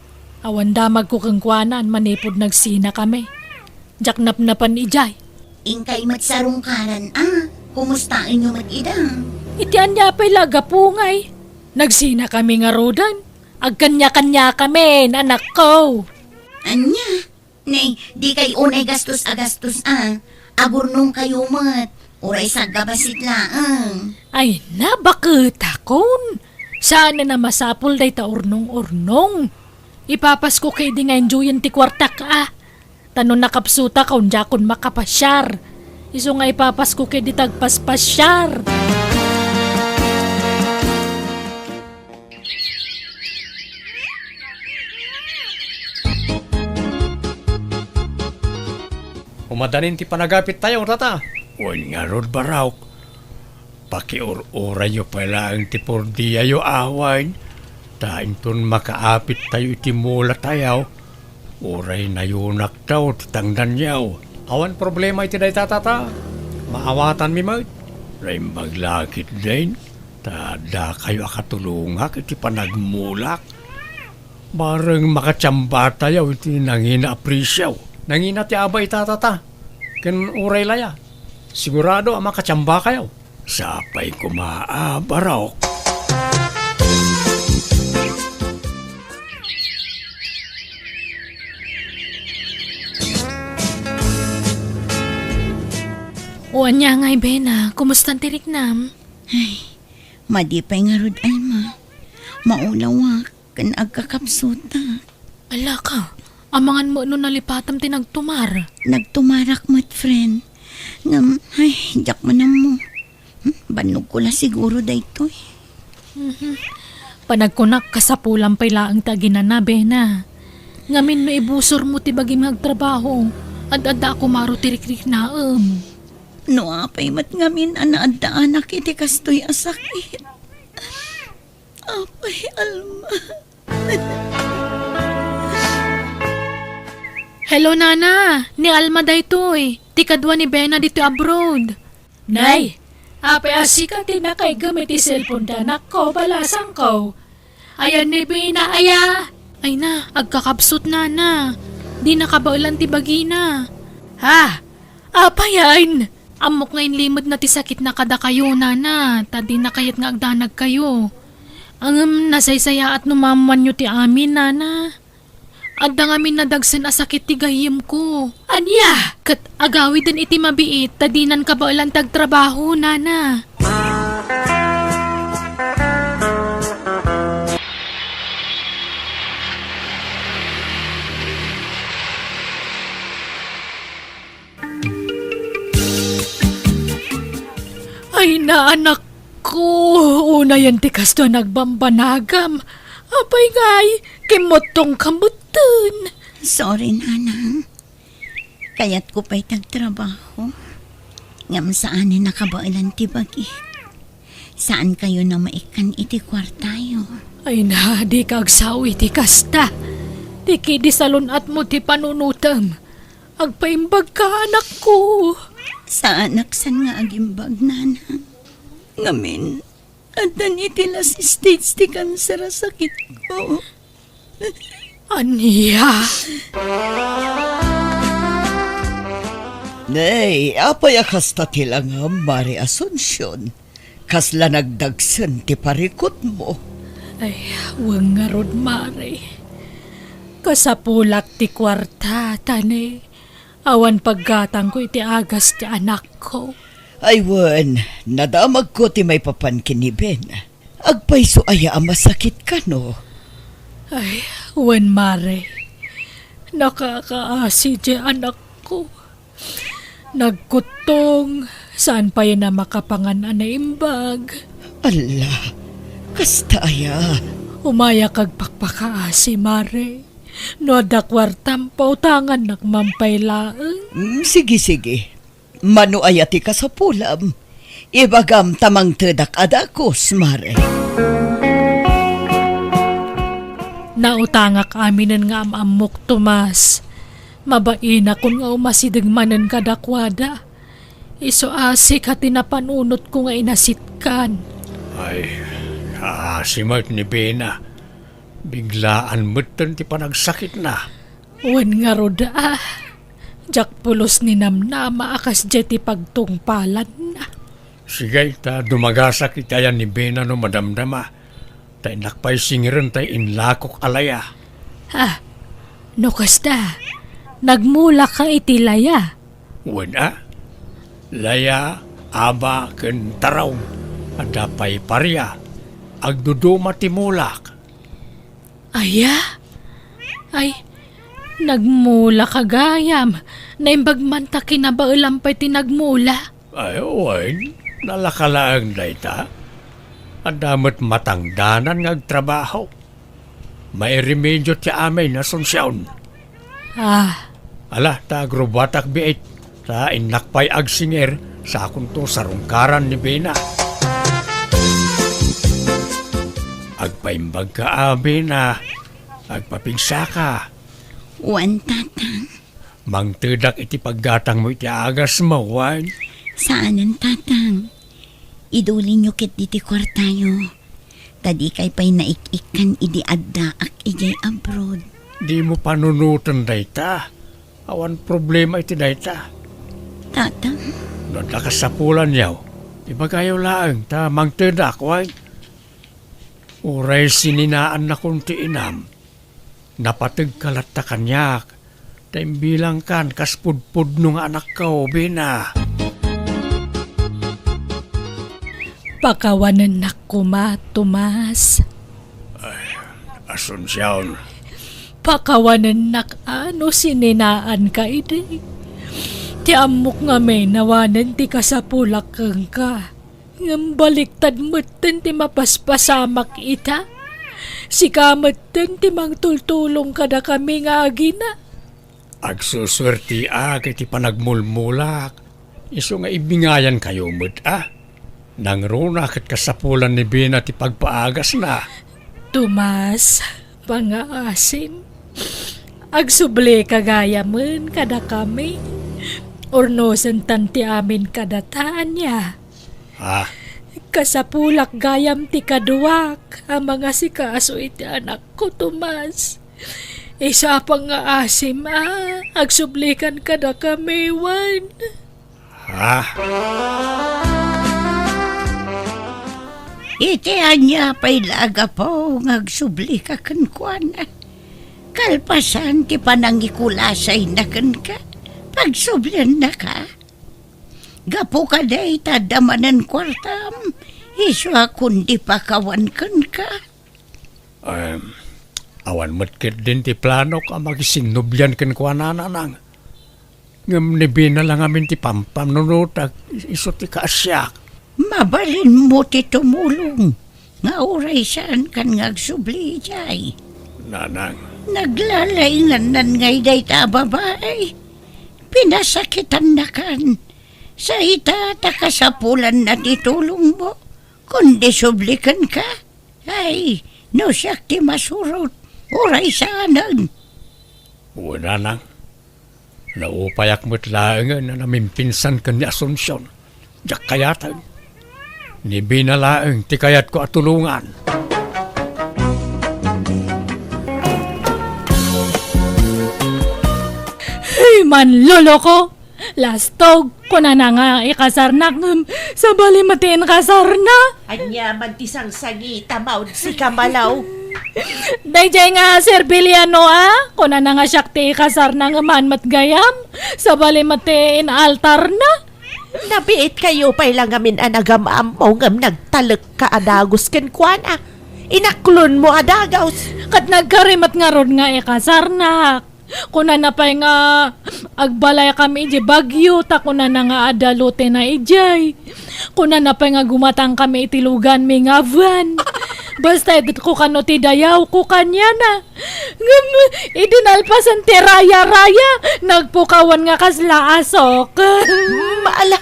Awan damagko kenkuana manipud nagsinakami. Diak napnapan idiay. Inkay met sarungkaran a. Kumustaenyo met ida? Iti ania pay la gapu ngay? Nagsinakami ngaruden. Agkaniakaniakamin, anakko. Ania? Nay, dikay unay gastos a gastos a. Agurnongkayo met. Uray saggabasit laeng. Ay, nabaketakon. Saan a masapul dayta urnong-urnong. Ipapasko ketdi nga enjoyen ti kuartak a. Ta no nakapsutakon, diakon makapasiar. Isu nga ipapasko ketdi ti agpaspasiar. Umadanin ti panagapittayo, tata. Wen ngarud, Barok. Pakiur-urayyo pay laeng ti pordiayo awan, ta inton makaapittayo iti mulatayo, uray nayunaktayo ti tangdanyo. Awan problema iti dayta, tata. Maawatanmi met. Naimbag la ketdin. Ta dakayo a katulongak iti panagmulak. Bareng makatiambatayo iti nangina a presyo. Nangina ti aba ita, tata. Ken uray laya. Sigurado a makatiambakayo. Sapay koma a, Barok. O ania ngay, Bena, kumustan ti riknam? Ay, madi pay ngarud, Alma. Maulawak ken agkakapsutak. Alaka, amangan met no nalipatam ti nagtumar. Nagtumarak met, friend. Ngem, ay, diak man ammo. Hmm, bannogko la siguro daytoy. Mhm. Panagkunak, kasapulan pay laeng ti aginana, Bena. Ngamin no ibusormo ti bagim nga agtrabaho, ad-adda a kumaro ti rikriknaem. No apay met ngamin a naaddaanak iti kastoy a sakit. Apay, Alma. Hello, Nana. Ni Alma daytoy. Ti kadua ni Bena ditoy abroad. Nay, apay a sika ti nakaigem iti cellphone ti anakko, balasangko? Ayan ni Bena, aya? Ay na, agkakabsut, Nana. Di nakabaelan ti bagina. Ha? Apayan? Ammok nga inlimed na ti sakit na kadakayo, Nana, ta di na kayat nga agdanag kayo. Ngem nasaysayaat no maammoanyo ti amin, Nana. Adda ngamin nadagsen a sakit ti gayyemko. Ania? Ket agawiden iti mabiit ta dinan kabaelan ti agtrabaho, Nana. Ay, naanakko, unayen ti kastoy a nagbambanagam. Apay ngay, kimmuttongka metten. Sorry, Nanang. Kayatko pay ti agtrabaho. Ngem saanen a kabaelan ti bagik. Saankayon a maikkan iti kuartayo. Ay na, dika agsao iti kasta. Ti kidi salun-atmo ti panunotem. Agpaimbagka, anakko. Saanak san nga agimbag, Nanang. Ngamin, addan iti last stage ti kanser a sakitko. Ania? Nay, apay a kasta ti langam, Mare Asuncion? Kasla nagdagsen ti parikutmo? Ay, wen ngarud, Mare. Kasapulak ti kuarta, ta ne, awan paggatangko iti agas ti anakko. Ay wen, nadamagko ti maipapan ken ni Ben. Agpayso aya a masakit kano? Ay, wen, Mare. Nakakaasi ti anakko. Nagkuttong, saan pay a makapangan a naimbag. Alla, kasta aya? Umayak agpakpakaasi, Mare. No adda kuartam, pautangannak man pay laeng. Mm, sige, sige. Mano aya ti kasapulam? Ibagam ta mangtedak a dakes, Mare. Nautangak aminen nga am-ammok, Tomas. Mabainakon nga umasideg manen kadakuada. Isu a sika ti napanunotko nga inasitkan. Ay, kaasi met ni Bena. Biglaan metten ti panagsakitna. Wen ngarud a, diak pulos ni namnama a kasdiay ti pagtungpalanna. Sige, ta dumagasak iti ayan ni Bena no madamdama. Ta innak pay singirenta ti inlakok a laya. Ah, no kasta, nagmulaka iti laya? Wen a, laya, aba, ken taraw. Adda pay paria. Agduduma ti mulak. Aya? Ay, nagmulaka gayam. Naimbag man ta kinabaelam pay ti nagmula. Ay, wen, nalaka laeng dayta. Adda met matangdanan nga agtrabaho. Mairemedio ti amin, Asuncion. Ah. Ala, ta agrubatak biit, ta innak pay agsingir, sakonto sarungkaran ni Bena. Agpaimbagka a, Bena. Agpapigsaka. Wen, Tatang. Mangtedak iti paggatangmo iti agasmo, wen? Saanen, Tatang. Idulinyo ketdi ti kuartayo. Ta dikay pay naik-ikkan idi addaak idiay abroad. Dimo panunoten dayta. Awan problema iti dayta. Tatang. No adda kasapulanyo, ibagayo laeng ta mangtedak, wen? Uray sininaannakon ti inam. Napategka latta kaniak, ta imbilangkan kas pudpudno nga anakko, Bena. Pakawanennak koma, Tomas. Ay, Asuncion. Pakawanennak a no sininaanka idi. Ti ammok ngamin awanen ti kasapulak kenka. Ngem baliktad metten ti mapaspasamak ita. Sika metten ti mangtultulong kadakami nga agina. Agsusuertiak iti panagmulmulak. Isu nga ibingayankayo met, a? Nangruna ket kasapulan ni Bina ti pagpaagasna. Tomas, pangaasim, agsublika gayamen kadakami. Urnosentan ti amin kadata, ania? Ah. Kasapulak gayam ti kaduak a mangasikaso iti anakko, Tomas. Isu a pangaasim a, agsublikan kadakami wen. Ha? Iti ania pay la a gapu nga agsublika kenkuana? Kalpasan ti panangikulasayna kenka, pagsubliannaka. Gapu kadi ta adda manen kuartam, isu a kundi pakawan kenka. Em, awan met ketdin ti planok a makisinnublian kenkuana, nanang. Ngem ni Bina la ngamin ti pampanunotak, isu ti kaasiak. Mabalinmo ti tumulong nga uray saankan nga agsubli idiay. Nanang. Naglalaingannan ngay dayta a babai. Pinasakitannakan. Sa ita ta kasapulanna ti tulongmo, kundi subli kenka. Ay, no siak ti masurot, uray saanen. Wen, nanang, naupayak met laengen a namimpinsan ken ni Asuncion. Diak kayaten. Ni Bina laeng ti kayatko a tulongan. Hey, manloloko! Lastog, kunana nga ikasarnak, ngem sabali met ti inkasarna. Ania man ti sangsangita, maud, sika, Malaw? Daydiay nga serbiliano a, kunana nga siak ti ikasarna, ngem haan met gayam, sabali met ti inaltarna. Nabiitkayo pay la ngamin a nagam-ammo ngem nagtalekka a dagus kenkuana. Inaklonmo a dagus. Ket nagkari met ngarud nga ikasarnak. Kunana pay nga agbalaykami idiay Baguio, ta kunana nga adda lotena idiay. Kunana pay nga gumatangkami iti luganmi nga van. Basta idetko kano ti dayawko kaniana. Ngem idi nalpasen ti raya-raya, nagpukawan nga kasla asok. Maala,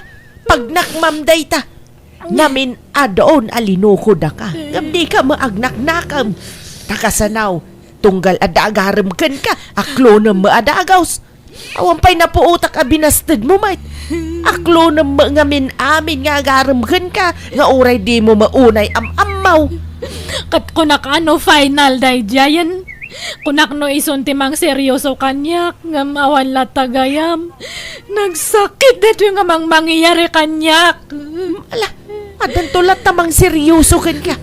pagnakmam dayta. Namin-adon a linukodaka, ngem dika met agnaknakam. Ta kasano, tunggal adda agarem kenka, aklonem met a dagus. Awan pay napuotak a binastedmo met. Aklonem met ngamin amin nga agarem kenka, nga uray dimo met unay am-ammo. Ket kunak a no final daydiayen. Kunak no isun ti mangseryoso kaniak, ngem awan latta gayam. Nagsakit daytoy nga mangmangyari kaniak. Ala, addanto latta mangseryoso kenka.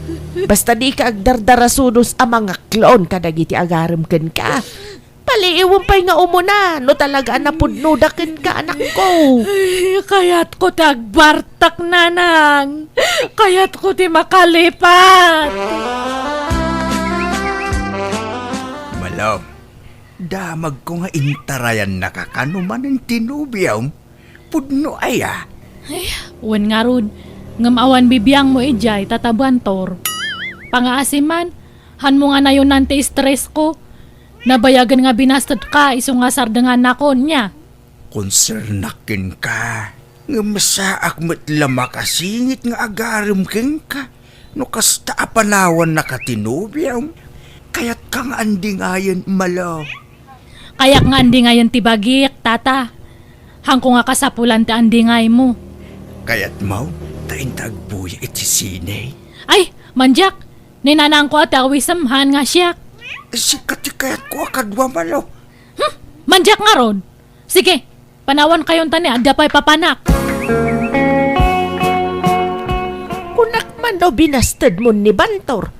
Basta dika agdardarasudos a mangaklon kadagiti agarem kenka. Paliiwem pay nga umuna, no talaga a napudnoda kenka, anakko. Ay, kayatko ti agbartak, nanang. Kayatko ti makalipat. Malo, damagko nga intarayannaka kano manen ti nobiom. Pudno aya? Ay, wen ngarud, ngem awan bibiangmo idiay, Tata Bantor. Pangaasim man, hanmo nga nayonan ti stress ko. Nabayagen nga binastedka isu nga sardengannakon, nia? Konsernak kenka, ngem saak met la makasingit nga agarem kenka no kasta a panawannaka ti nobiom. Kayatka nga andingayen, Malo. Kayak nga andingayen ti bagik, Tata. Hanko nga kasapulan ti andingaymo. Kayatmo ta inta agbuya iti sine? Ay, mandiak! Ni nanangko a ti awisem, haan nga siak. Sika ti kayatko a kadua, Malo. Hmm, mandiak ngarud. Sige, panawankayon ta ni adda pay papanak. Kunak man no binastedmon ni Bantor.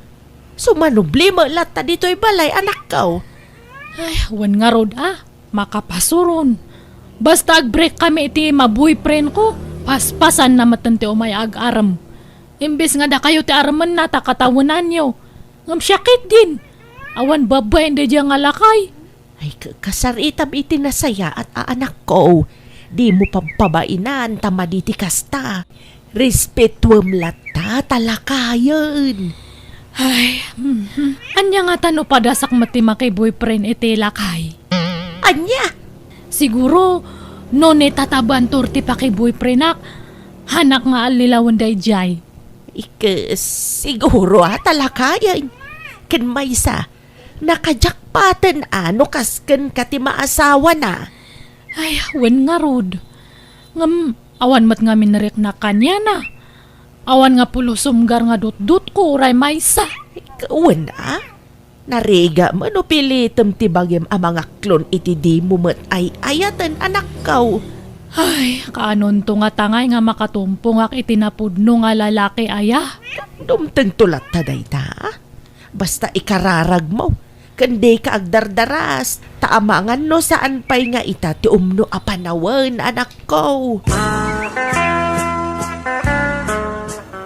Sumanubli met latta ditoy balay, anakko. Ay, wen ngarud a, makapasuron. Basta agbreak kami iti ma-boyfriend ko, paspasanna metten ti umay agarem. Imbes nga dakayo ti aremenna ta katawenanyo. Ngem siak ketdin. Awan babain daydiay nga lakay. Ay, ka-, kasaritam iti nasayaat a anakko. Dimo pampabainan ta madi ti kasta. Respetuem latta ta lakayen. Ay, mhm. Ania ngata no padasak met ti maki-boyfriend iti lakay? Ania? Siguro, No ni tatabantor ti pakiboyfriendak, hanak nga allilawen daydiay. Ikes, siguro a talakayen. Ken maysa, nakajakpaten a no kas kenka ti maasawana. Ay, wen ngarud. Ngem, awan met ngamin nariknak kaniana. Awan nga pulos sumgar nga dutdotko uray maysa. Wen a? Narigat no pilitem ti bagim a mangaklon iti dimo met ay-ayaten, anakko. Ay, kaanonto nga tangay nga makatumpongak iti napudno nga lalaki aya? Dumtengto latta dayta, a? Basta ikararagmo, ken dika agdardaras, ta amangan no saan pay nga ita ti umno a panawen, anakko.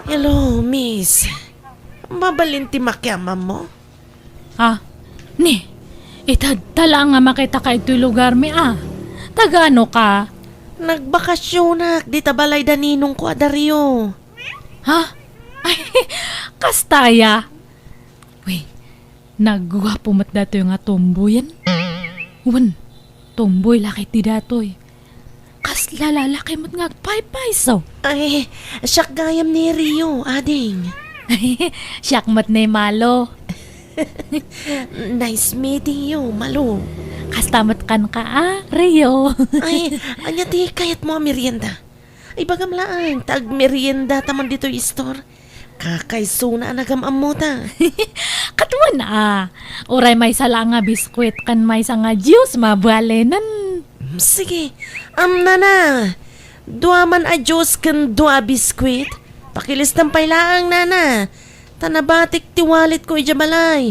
Hello, miss. Mabalin ti makiammo? Ah, ni, itadta laeng nga makitaka itoy lugarmi, a. Tagano ka? Nagbakasionak dita balay da ninongko a Dario. Ha? Ay, kasta aya? Uy, nagguapo met datoy nga tomboyen. Wen, tomboy la ketdi datoy. Kasla lalaki met nga agpaypayso. Ay, siak gayam ni Rio, ading. Siak met ni Malo. Nice meeting you, Malo. Kasta met kenka, a, Rio. Ay, ania ti kayatmo a merienda? Ibagam laeng ta agmeriendata man ditoy store. Kakaysona a nagam-ammota. Ket wen a, uray maysa laeng nga biskuit ken maysa nga juice, mabalinen. Mm, sige. Am, nana, dua man a juice ken dua a biskuit. Pakilistem pay laeng, nana. Ta nabatik ti walletko idiay balay.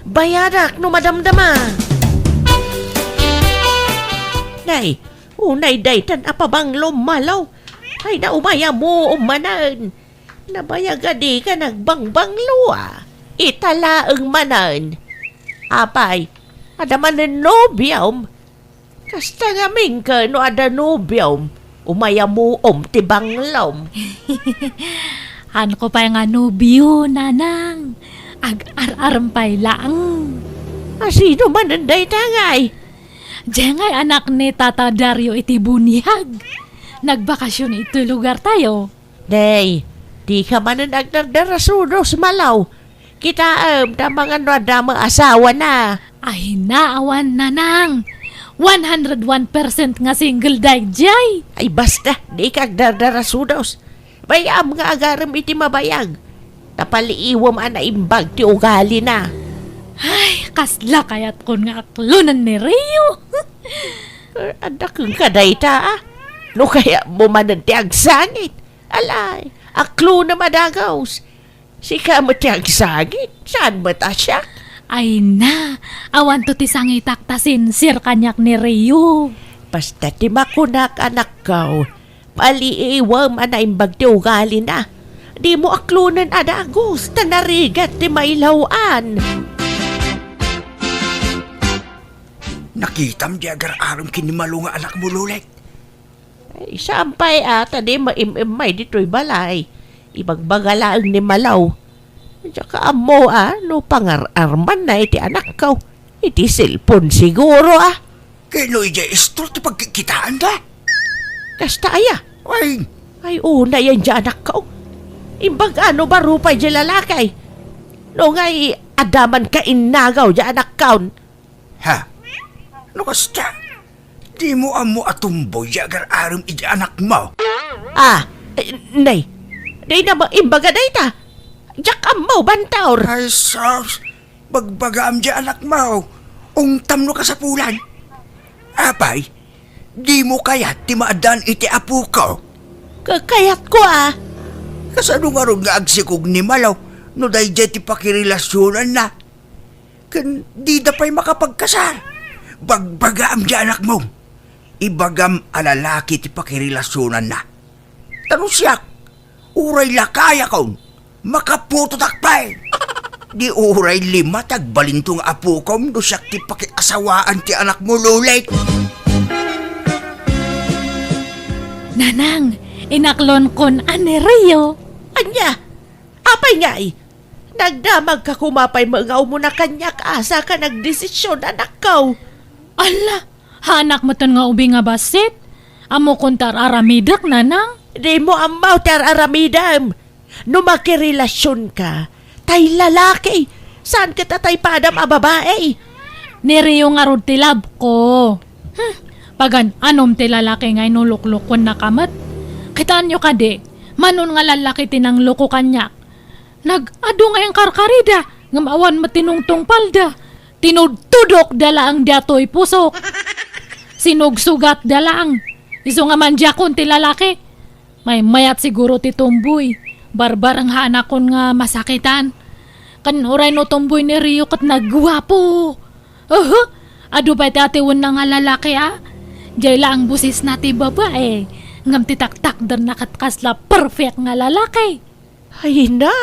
Bayadak no madamdama. Nay, unay daytan a pabanglo, Malo. Ay, naumay a muom manen. Nabayag a dika nagbangbanglo, a. Ita laeng manen. Apay, adda manen nobiom? Kasta ngamin ket no adda nobiom, umay a muom ti banglom. Haanko pay nga nobio, nanang. Ag-ar-arem pay laeng. A, sino manen dayta ngay? Diay ngay anak ni Tata Dario iti buniag. Nagbakasyon iti lugartayo. Nay, dika manen agdardarasudos, Malo. Kitaem, ta amangan no adda met asawana. Ay, naawan, nanang. One hundred one percent nga single daydiay. Ay, basta, dika agdardarasudos. Bay-am nga agarem iti mabayag. Ta paliiwem a naimbag ti ugalina. Ay, kasla kayatkon nga aklonen ni Rio. Eh, adda kenka dayta, a. No kayatmo manen ti agsangit. Alay, aklonem a dagus. Sika met ti agsangit, saan met a siak? Ay na, awanto ti sangitak ta sincere kaniak ni Rio. Basta ti makunak, anakko, paliiwem a naimbag ti ugalina. Dimo aklonen a dagus, ta narigat ti mailaw-an. Nakitam ti agar-arem ken ni Malo nga anakmo, Lolek? Ay, saan pay a, ta di maim-immay ditoy balay. Ibagbaga laeng ni Malo. Diak ammo a no pangar-armanna iti anakko. Iti cellphone siguro, a. Ket no idiay istor ti pagkikkitaanda? Kasta aya? Ay. Ay, unay a diay anakko. Imbag a no baro pay diay lalaki. No ngay, adda man kainnagaw diay anakko. Ha? No kasta, dimo ammo a tomboy diay agar-arem iti anakmo? Ah, eh, nay, dayna met imbaga dayta. Diak ammo, bantor. Ay, sus, bagbagaam diay anakmo. Ungtam no kasapulan. Apay, dimo kayat ti maaddaan iti apoko? Ka-, kayatko, a. Kasano ngarud nga agsikog ni Malo no daydiay ti pakirelasionanna? Ken dida pay makapagkasar. Bagbagaam diay anakmo. Ibagam a lalaki ti pakirelasionanna. Ta no siak, uray lakayakon, makaputotak pay. Di uray lima ti agbalinto nga apokom no siak ti pakiasawaan ti anakmo, Lolek. Nanang, inaklonkon a ni Rio. Ania? Apay ngay? Nagdamagka koma pay met nga umuna kaniak, a, saka nagdesisyon, anakko. Ala, haanak metten nga ubing a bassit? Ammokon ti ar-aramidek, nanang? Dimo ammo ti ar-aramidem. No makirelasionka, tay lalaki, saan ket a tay padam a babai. Ni Rio ngarud ti love ko. Hmm, pagan-anom ti lalaki nga inuluklukuennaka met. Kitaenyo kadi, mano nga lallaki ti nangloko kaniak. Nag-adu nga inkarkarida, ngem awan met ti nungtungpalda. Tinudtudokda laeng daytoy pusok. Sinugsugatda laeng. Isu nga mandiakon ti lalaki. Maymayat siguro ti tomboy. Barbarenghaanakon nga masakitan. Ken uray no tomboy ni Rio ket nagguapo. Uhu! Adu pay ti atiwenna nga lalaki, a? Diay laeng bosesna ti babai. Ngem ti taktakderna ket kasla perfect nga lalaki. Ay na!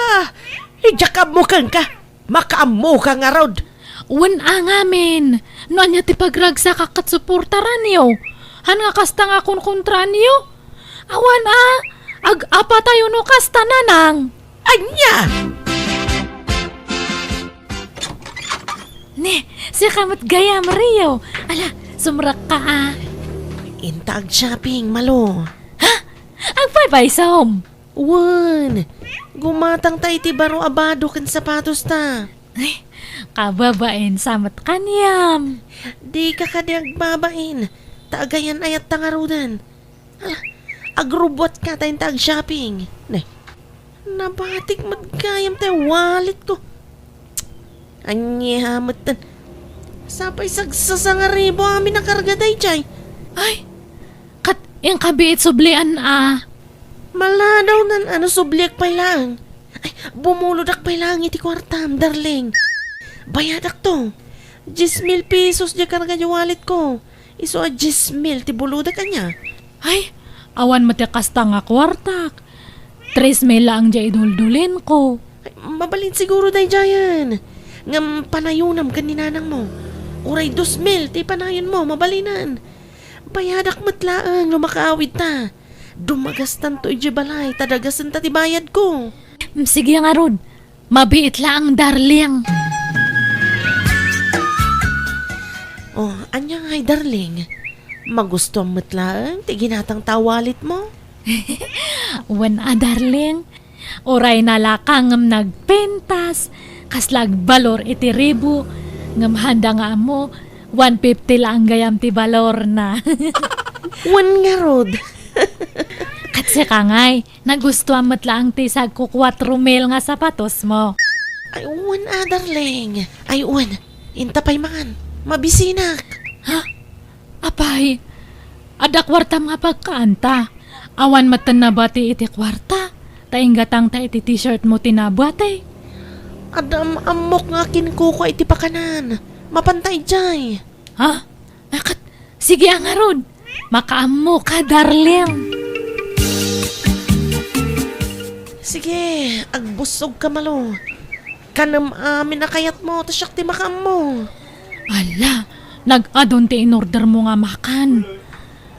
Diak ammo kenka! Makaammoka ngarud! Wen a ngamin, no ania ti pagragsakak ket suportaranyo. Han nga kasta nga konkontraanyo? Awan a, ag-apatayo no kasta, nanang. Ania? Ne, sika met gayam, Rio. Ala, sumrekka a. Inta ag-shopping, Malo. Ha? Agpaypaysom? Wen, gumatangta iti baro a bado ken sapatosta. Ay, kababain sa met kaniam. Dika kadi agbabain, ta agayan-ayatta ngaruden. Ala, agrubbuatka ta inta ag-shopping. Ne, nabatik met gayam ti walletko. Ania metten. Sapay sagsasangaribu amin a karga daydiay. Ay, ket inkabiit sublian a. Maladawnan a no subliak pay laeng. Ay, bumulodak pay laeng iti kuartam, darling. Bayadakto. Dies mil pesos diay karga diay walletko. Isu a dies mil ti bulodak, ania? Ay, awan met ti kasta nga kuartak. Tres mil laeng diay iduldulinko. Ay, mabalin siguro daydiayen. Ngem panayonam ken ni nanangmo. Uray dos mil ti panayonmo, mabalinen. Bayadak met laeng no makaawidta. Dumagastanto idiay balay, ta dagasenta ti bayadko. Mm, sige ngarud. Mabiit laeng, darling. Oh, ania ngay, darling? Magustuam met laeng ti ginatangta a walletmo? Wen a, darling. Uray nalaka ngem nagpintas, kasla agbalor iti ribu, ngem handa nga ammo, one fifty laeng gayam ti balorna. Wen ngarud. Ket sika ngay, nagustuam met laeng ti sagko kuatro mil nga sapatosmo. Ay, wen a, darling. Ay, wen. Inta pay man. Mabisinak. Ha? Apay, adda kuartam nga pagkaanta. Awan metten nabati iti kuarta. Ta inggatangta iti t-shirtmo ti nabati. Adda am-ammok nga akinkukua iti pakanan. Mapanta idiay. Ha? Akat, sige a ngarud. Makaammoka, darling. Sige, agbussogka, Malo. Kanem amin a kayatmo, ta siak ti makaammo. Ala, nag-adun ti inordermo nga makan.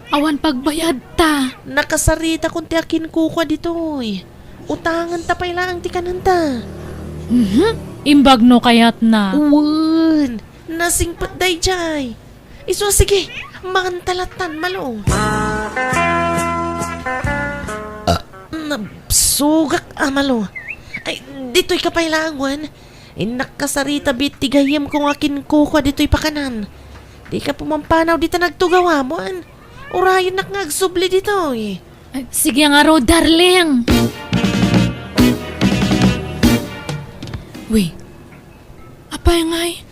Awan pagbayadta. Nakasaritakon ti akinkukua ditoy. Utangenta pay laeng ti kanenta. Mhm, imbag no kayatna. Wen, nasingpet daydiay. Isu a sige, manganta lattan, Malo. Ah, nabsugak a, Malo. Ay, ditoyka pay laeng, wen. Innak kasarita biit ti gayyemko nga akinkukua ditoy pakanan. Dika pumampanaw dita nagtugawam, wen. Urayennak nga agsubli ditoy. Ay, sige ngarud, darling. Wi, apay ngay?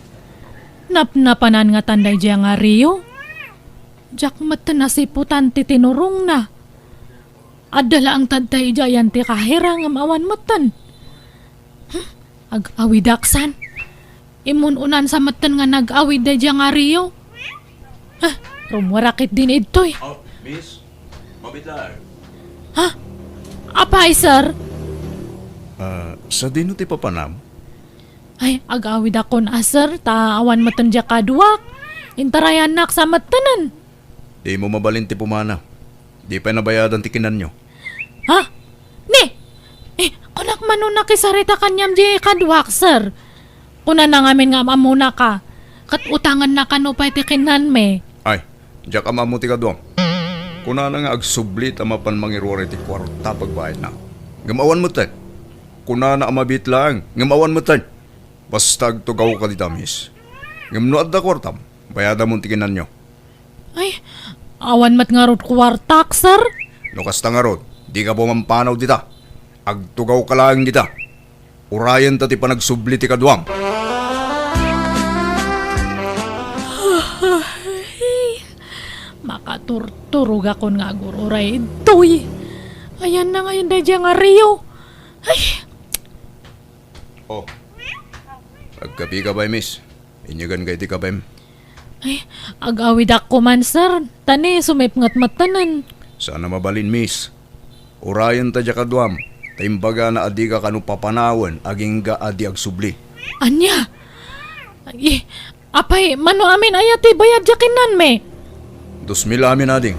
Napnapanan ngatan daydiay nga Rio? Diak metten nasiputan ti tinurongna. Adda laeng tadta idiay ti kahira ngem awan metten. Hmm, ag-awidaksan. Imun-unan sa metten nga nag-awid daydiay nga Rio. Ah, rummuarak ketdin idtoy. Oh, miss, mabitlar. Ha? Apay, sir? Ah, sadino ti papanam? Ay, ag-awidakon a, sir, ta awan metten diay kaduak. Intarayannak sa mettenen. Dimo mabalin ti pumanaw. Di pay nabayadan ti kinanyo. Ha? Ni? Eh, kunak mano nakisarita kaniam diay kaduak, sir. Kunana ngamin nga am-ammonaka. Ket utangennaka no pay ti kinanmi. Ay, diak am-ammo ti kaduam. Kunana nga agsubli ta mapan mangiruar iti kuarta pagbayadna. Ngem awan metten. Kunana a mabiit laeng, ngem awan metten. Basta agtugawka dita, miss. Ngem no adda kuartam, bayadamon ti kinananyo. Ay, awan met ngarud kuartak, sir. No kasta ngarud, dika pumampanaw dita. Agtugawka laeng dita. Urayenta ti panagsubli ti kaduam. Makaturturogakon nga agur-uray ditoy. Ayanna ngayen daydiay nga Rio. Ay! Oh. Agkapika pay, miss. Inyeganka iti kapem. Ay, ag-awidak koman, sir. Ta ni, sumipnget metten. Saan a mabalin, miss. Urayenta diay kaduam, ta imbagana a dika kano papanawen agingga a di agsubli. Ania? Ay, apay, mano amin aya ti bayad diay kinnanmi? Dos mil amin, ading.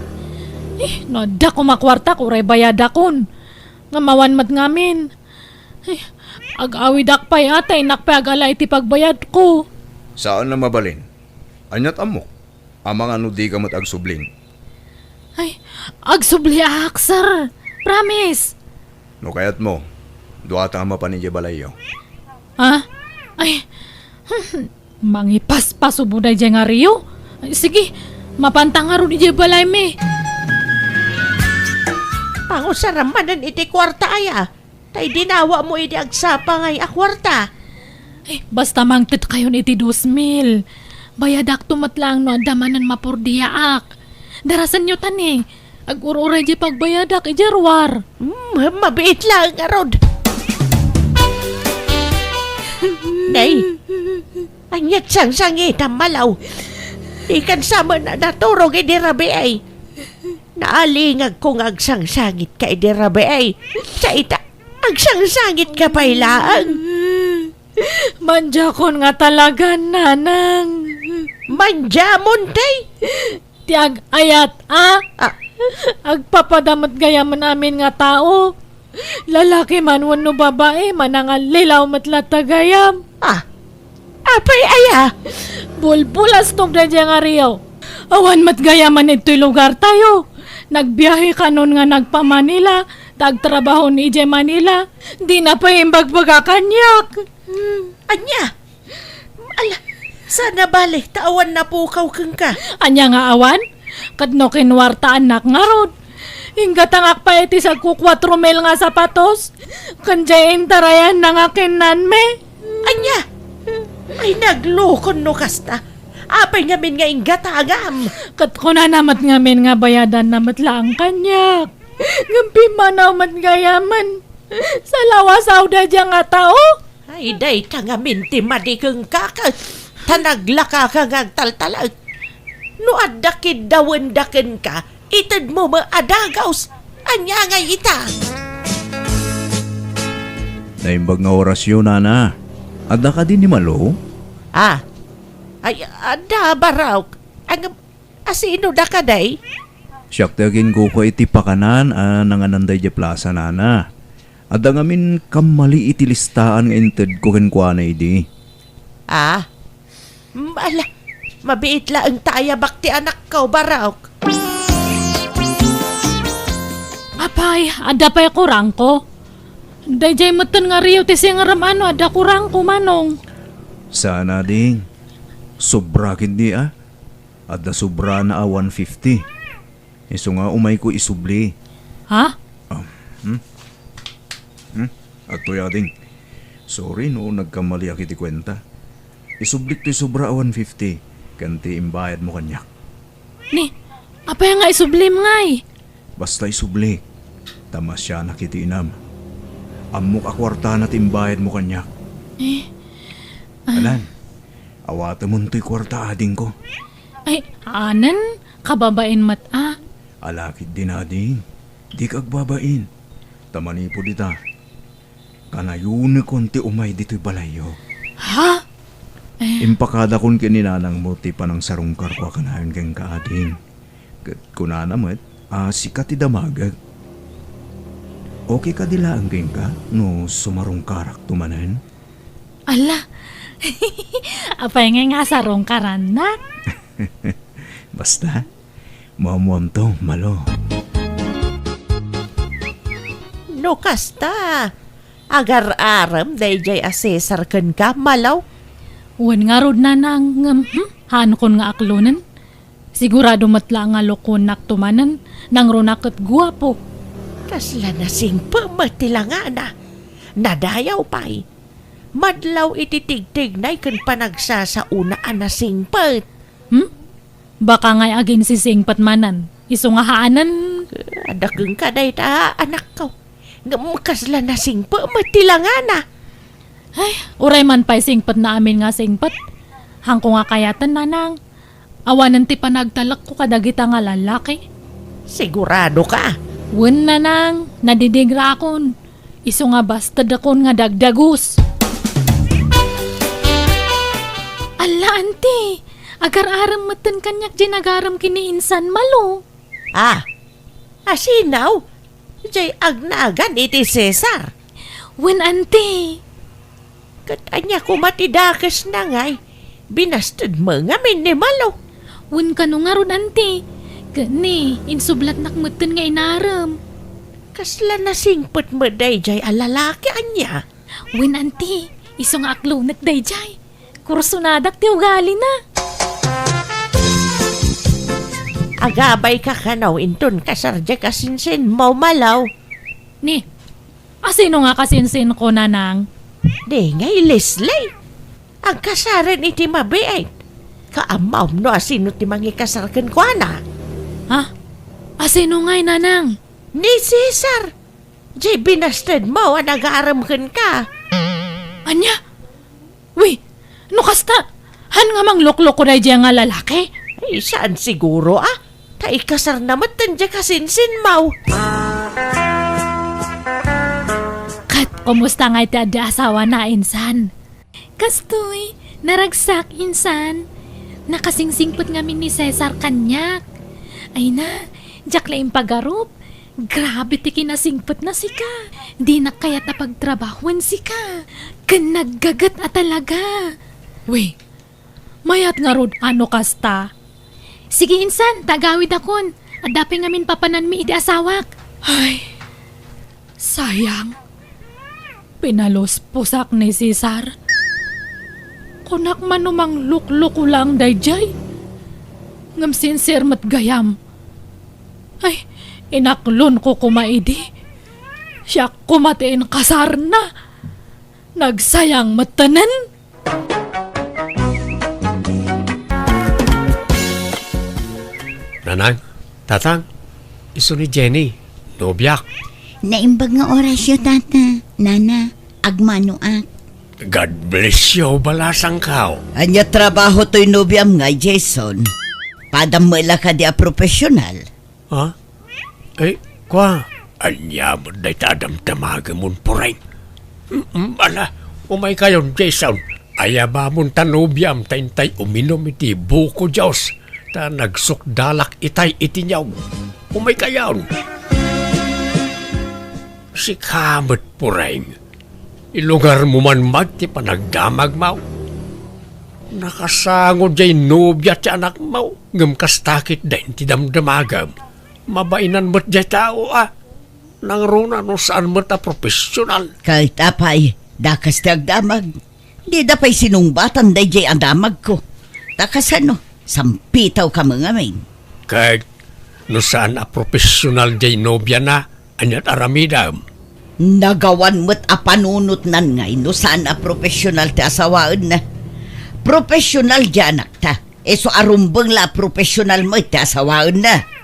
Eh, no adda koma kuartak, uray bayadakon. Ngem awan met ngamin. Ay, ag-awidak pay a, ta innak pay agala iti pagbayadko. Saan a mabalin. Aniat ammok? Amangan no dika met agsubling. Ay, agsubliak, sir. Promise. No kayatmo, duata a mapan idiay balayyo. Ha? Ay, mangipaspasubo daydiay nga Rio? Ay, sige, mapanta ngarud idiay balaymi. Pangusaram manen iti kuarta aya. Ta idinawamo idi agsapa ngay a kuarta. Ay, basta mangted kayon iti dos mil. Bayadakto met laeng no adda manen mapurdiaak. Darasenyo ta ni. Agur-uray diay pagbayadak idiay ruar. Hmm, mabiit laeng ngarud. Nay, aniat sangsangitam, malaw? Ikan sa met a naturog idi rabii. Naalingagko nga agsangsangitka idi rabii. Sa ita, agsangsangitka pay laeng. Mandiakon nga talagan, nanang. Mandiamon, tay? Ti ag-ayat, a? Ah. Agpapada met gayamen amin nga tao. Lalaki man wenno babai, manangallilaw met latta gayam. Ah, apay aya? Bulbulastok daydiay nga Rio. Awan met gayamen ditoy lugartayo. Nagbiahe kanon nga nagpa-Manila, ta agtrabaho ni idiay Manila. Dina pay imbagbaga kaniak. Ania? Ala, saan a bale ta awan napukaw kenka? Ania nga awan? Ket no kinuartaannak ngarud, inggatangak pay iti sagko kuatro mil nga sapatos, ken diay intarayanna nga kinnanmi. Ania? Ay, naglukon no kasta. Apay ngamin nga inggatangam? Ket kunana met ngamin nga bayadanna met laeng kaniak. Ngem pimmanaw met gayamen. Salawasaw daydiay nga tao. Ay, dayta ngamin ti madi kenka ket ta naglakaka nga agtaltalek. No adda kiddawenda kenka, itedmo met a dagus. Ania ngay ita? Naimbag nga orasyo, nana. Adda kadi ni Malo? Ah. Ay, adda, Barok. Ang Asino dakaday? Siak ti aginkukua iti pakanan a nanganan daydiay plasa, nana. Adda ngamin kammali iti listaan nga intedko kenkuana idi. Ah? Mm, ala, mabiit laeng ta ayabak ti anakko, Barok. Apay, adda pay kurangko? Daydiay metten nga Rio ti singerem a no adda kurangko, manong. Saan a, ding. Sobra ketdi, a. Adda sobrana a one fifty. Isu nga umayko isubli. Ha? Ah, hmm? Hmm? Adtoy, ading. Sorry no nagkamaliak iti kuenta. Isublik toy sobra a one fifty ken ti imbayadmo kaniak. Ni, apay nga isublim ngay? Basta isublik. Ta masianak iti inam. Ammok a kuartana ti imbayadmo kaniak. Eh? Ah. Alan, awatemon toy kuarta, adingko. Ay, anen? Kababain met a. Ala ketdin, ading. Dika agbabain. Ta manipud ita, kanayonekon ti umay ditoy balayyo. Ha? Eh. Impakadakon ken ni nanangmo ti panangsarungkarko a kanayon kenka, ading. Ket kunana met a sika ti damagek. Okay kadi laeng kenka no sumarungkarakto manen? Ala, apay ngay nga sarungkarannak? Basta, Maammoamto, Malo. No kasta, agar-arem daydiay a Cesar kenka, Malo? Wen ngarud, Nanang, ngem, hmm, haankon nga aklonen. Sigurado met la nga lokonakto manen, nangrunak ket guapo. Kasla nasingpet met ti langana. Nadayaw pay. Madlaw iti tigtignay ken panagsasaona a nasingpet. Hmm? Baka ngay aginsisingpet manen, isu nga haanen. Adda kenka dayta, anakko. Ngem kasla nasingpet met ti langana. Ay, uray man pay singpetna amin nga singpet. Haanko nga kayaten, Nanang. Awanen ti panagtalekko kadagita nga lallaki. Sigurado ka? Wen, Nanang, nadidigraakon. Isu nga bastedakon nga dagdagus. Alla, anti, agar-arem metten kaniak diay nagarem ken ni insan, Malo. Ah, asino? Diay agnagan iti Cesar. Wen, anti. Ket ania koma ti dakesna ngay? Binastedmo ngamin ni Malo. Wen kano ngarud, anti. Ket ni, insublatnak metten nga inarem. Kasla nasingpet met daydiay a lalaki ania? Wen, anti, isu nga aklonek daydiay. Kursonadak ti ugalina. Agabay ka kano inton kasar diay kasinsinmo, Malo. Ni, asino nga kasinsinko, Nanang? Di ngay Leslie. Agkasaren iti mabiit. Kaammom no asino ti mangikasar kenkuana? Ha? Asino ngay, Nanang? Ni Cesar. Diay binastedmo a nagarem kenka. Ania? Wi, no kasta, han nga manglukloko daydiay nga lalaki? Ay, saan siguro, ah? Ta ikasarna metten diay kasinsinmo. Ket kumusta ngay ti adda asawana, insan? Kastoy, naragsak, insan. Nakasingsingpet ngamin ni Cesar kaniak. Ay na, diak la impagarup. Grabe ti kinasingpetna sika. Dinak kayat a pagtrabahoen sika. Ken naggaget a talaga. Wi, mayat ngarud a no kasta. Sige, insan, ta agawidakon. Adda pay ngamin papananmi iti asawak. Ay, sayang. Pinalusposak ni Cesar. Kunak man no manglukloko laeng daydiay. Ngem sincere met gayam. Ay, inaklonko koma idi. Siak koma ti inkasarna. Nagsayang mettenen. Nanang, Tatang, isu ni Jenny, nobiak. Naimbag nga orasyo, Tata. Nana, agmanoak. God bless you, balasangko. Ania trabaho toy nobiam ngay, Jason? Padam met la kadi a professional? Ha? Eh, kua, ania met dayta a damdamagamon, Pureng? Mm, ala, umaykayon, Jason. Ayabamon ta nobiam ta intay uminum iti buko juice, ta nagsukdalak itay iti niyog. Umaykayon. Sika met, Pureng. Ilugarmo man met ti panagdamagmo. Nakasango diay nobia ti anakmo, ngem kasta ketdin ti damdamagem. Mabainan met diay tao a. Nangruna no saan met a profesional. Ket apay, dakes ti agdamag. Dida pay sinungbatan daydiay a damagko. Ta kasano, sampitawka met ngamin. Ket no saan a profesional diay nobiana, aniat aramidem? Nagawan met a panunotnan ngay no saan a profesional ti asawaenna. Profesional diay anakta. Isu a rumbeng la a profesional met ti asawaenna.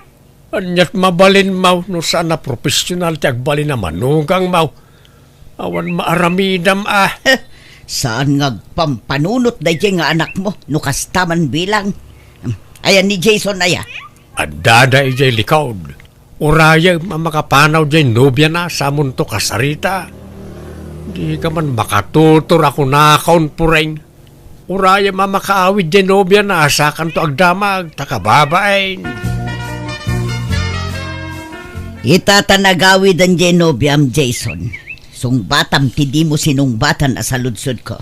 Aniat mabalinmo no saan a profesional ti agbalin a manugangmo? Awan maaramidem a. Saan nga agpampanunot daydiay nga anakmo no kasta man bilang. Ayan ni Jason aya? Addada idiay likod. Urayem a makapanaw diay nobiana samonto kasarita. Dika man makatutor a kunakon, Pureng. Urayem a makaawid diay nobiana sakanto agdamag ta kababain. Ita ta nagawiden diay nobiam, Jason. Sungbatam ti dimo sinungbatan a saludsodko.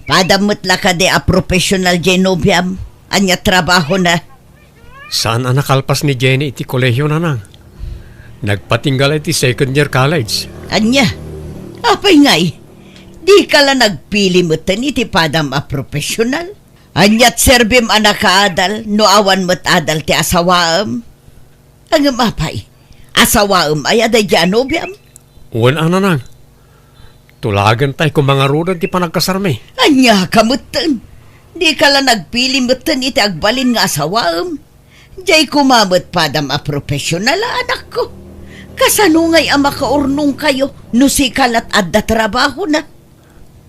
Padam met la kadi a profesional diay nobiam? Ania trabahona? Saan a nakalpas ni Jenny iti kolehiyo, nanang. Nagpatingga la iti second year college. Ania? Apay ngay? Dika la nagpili metten iti padam a profesional? Ania't serbim a nakaadal no awan met adal ti asawaem? Ngem apay, asawaem aya daydi a nobiam? Wen a, nanang. Tulagen tay koma ngaruden ti panagkasarmi. Ania ka metten? Dika la nagpili metten iti agbalin nga asawaem? Diay koma met padam a profesional a anakko. Kasano ngay a makaurnongkayo no sika la't adda trabahona?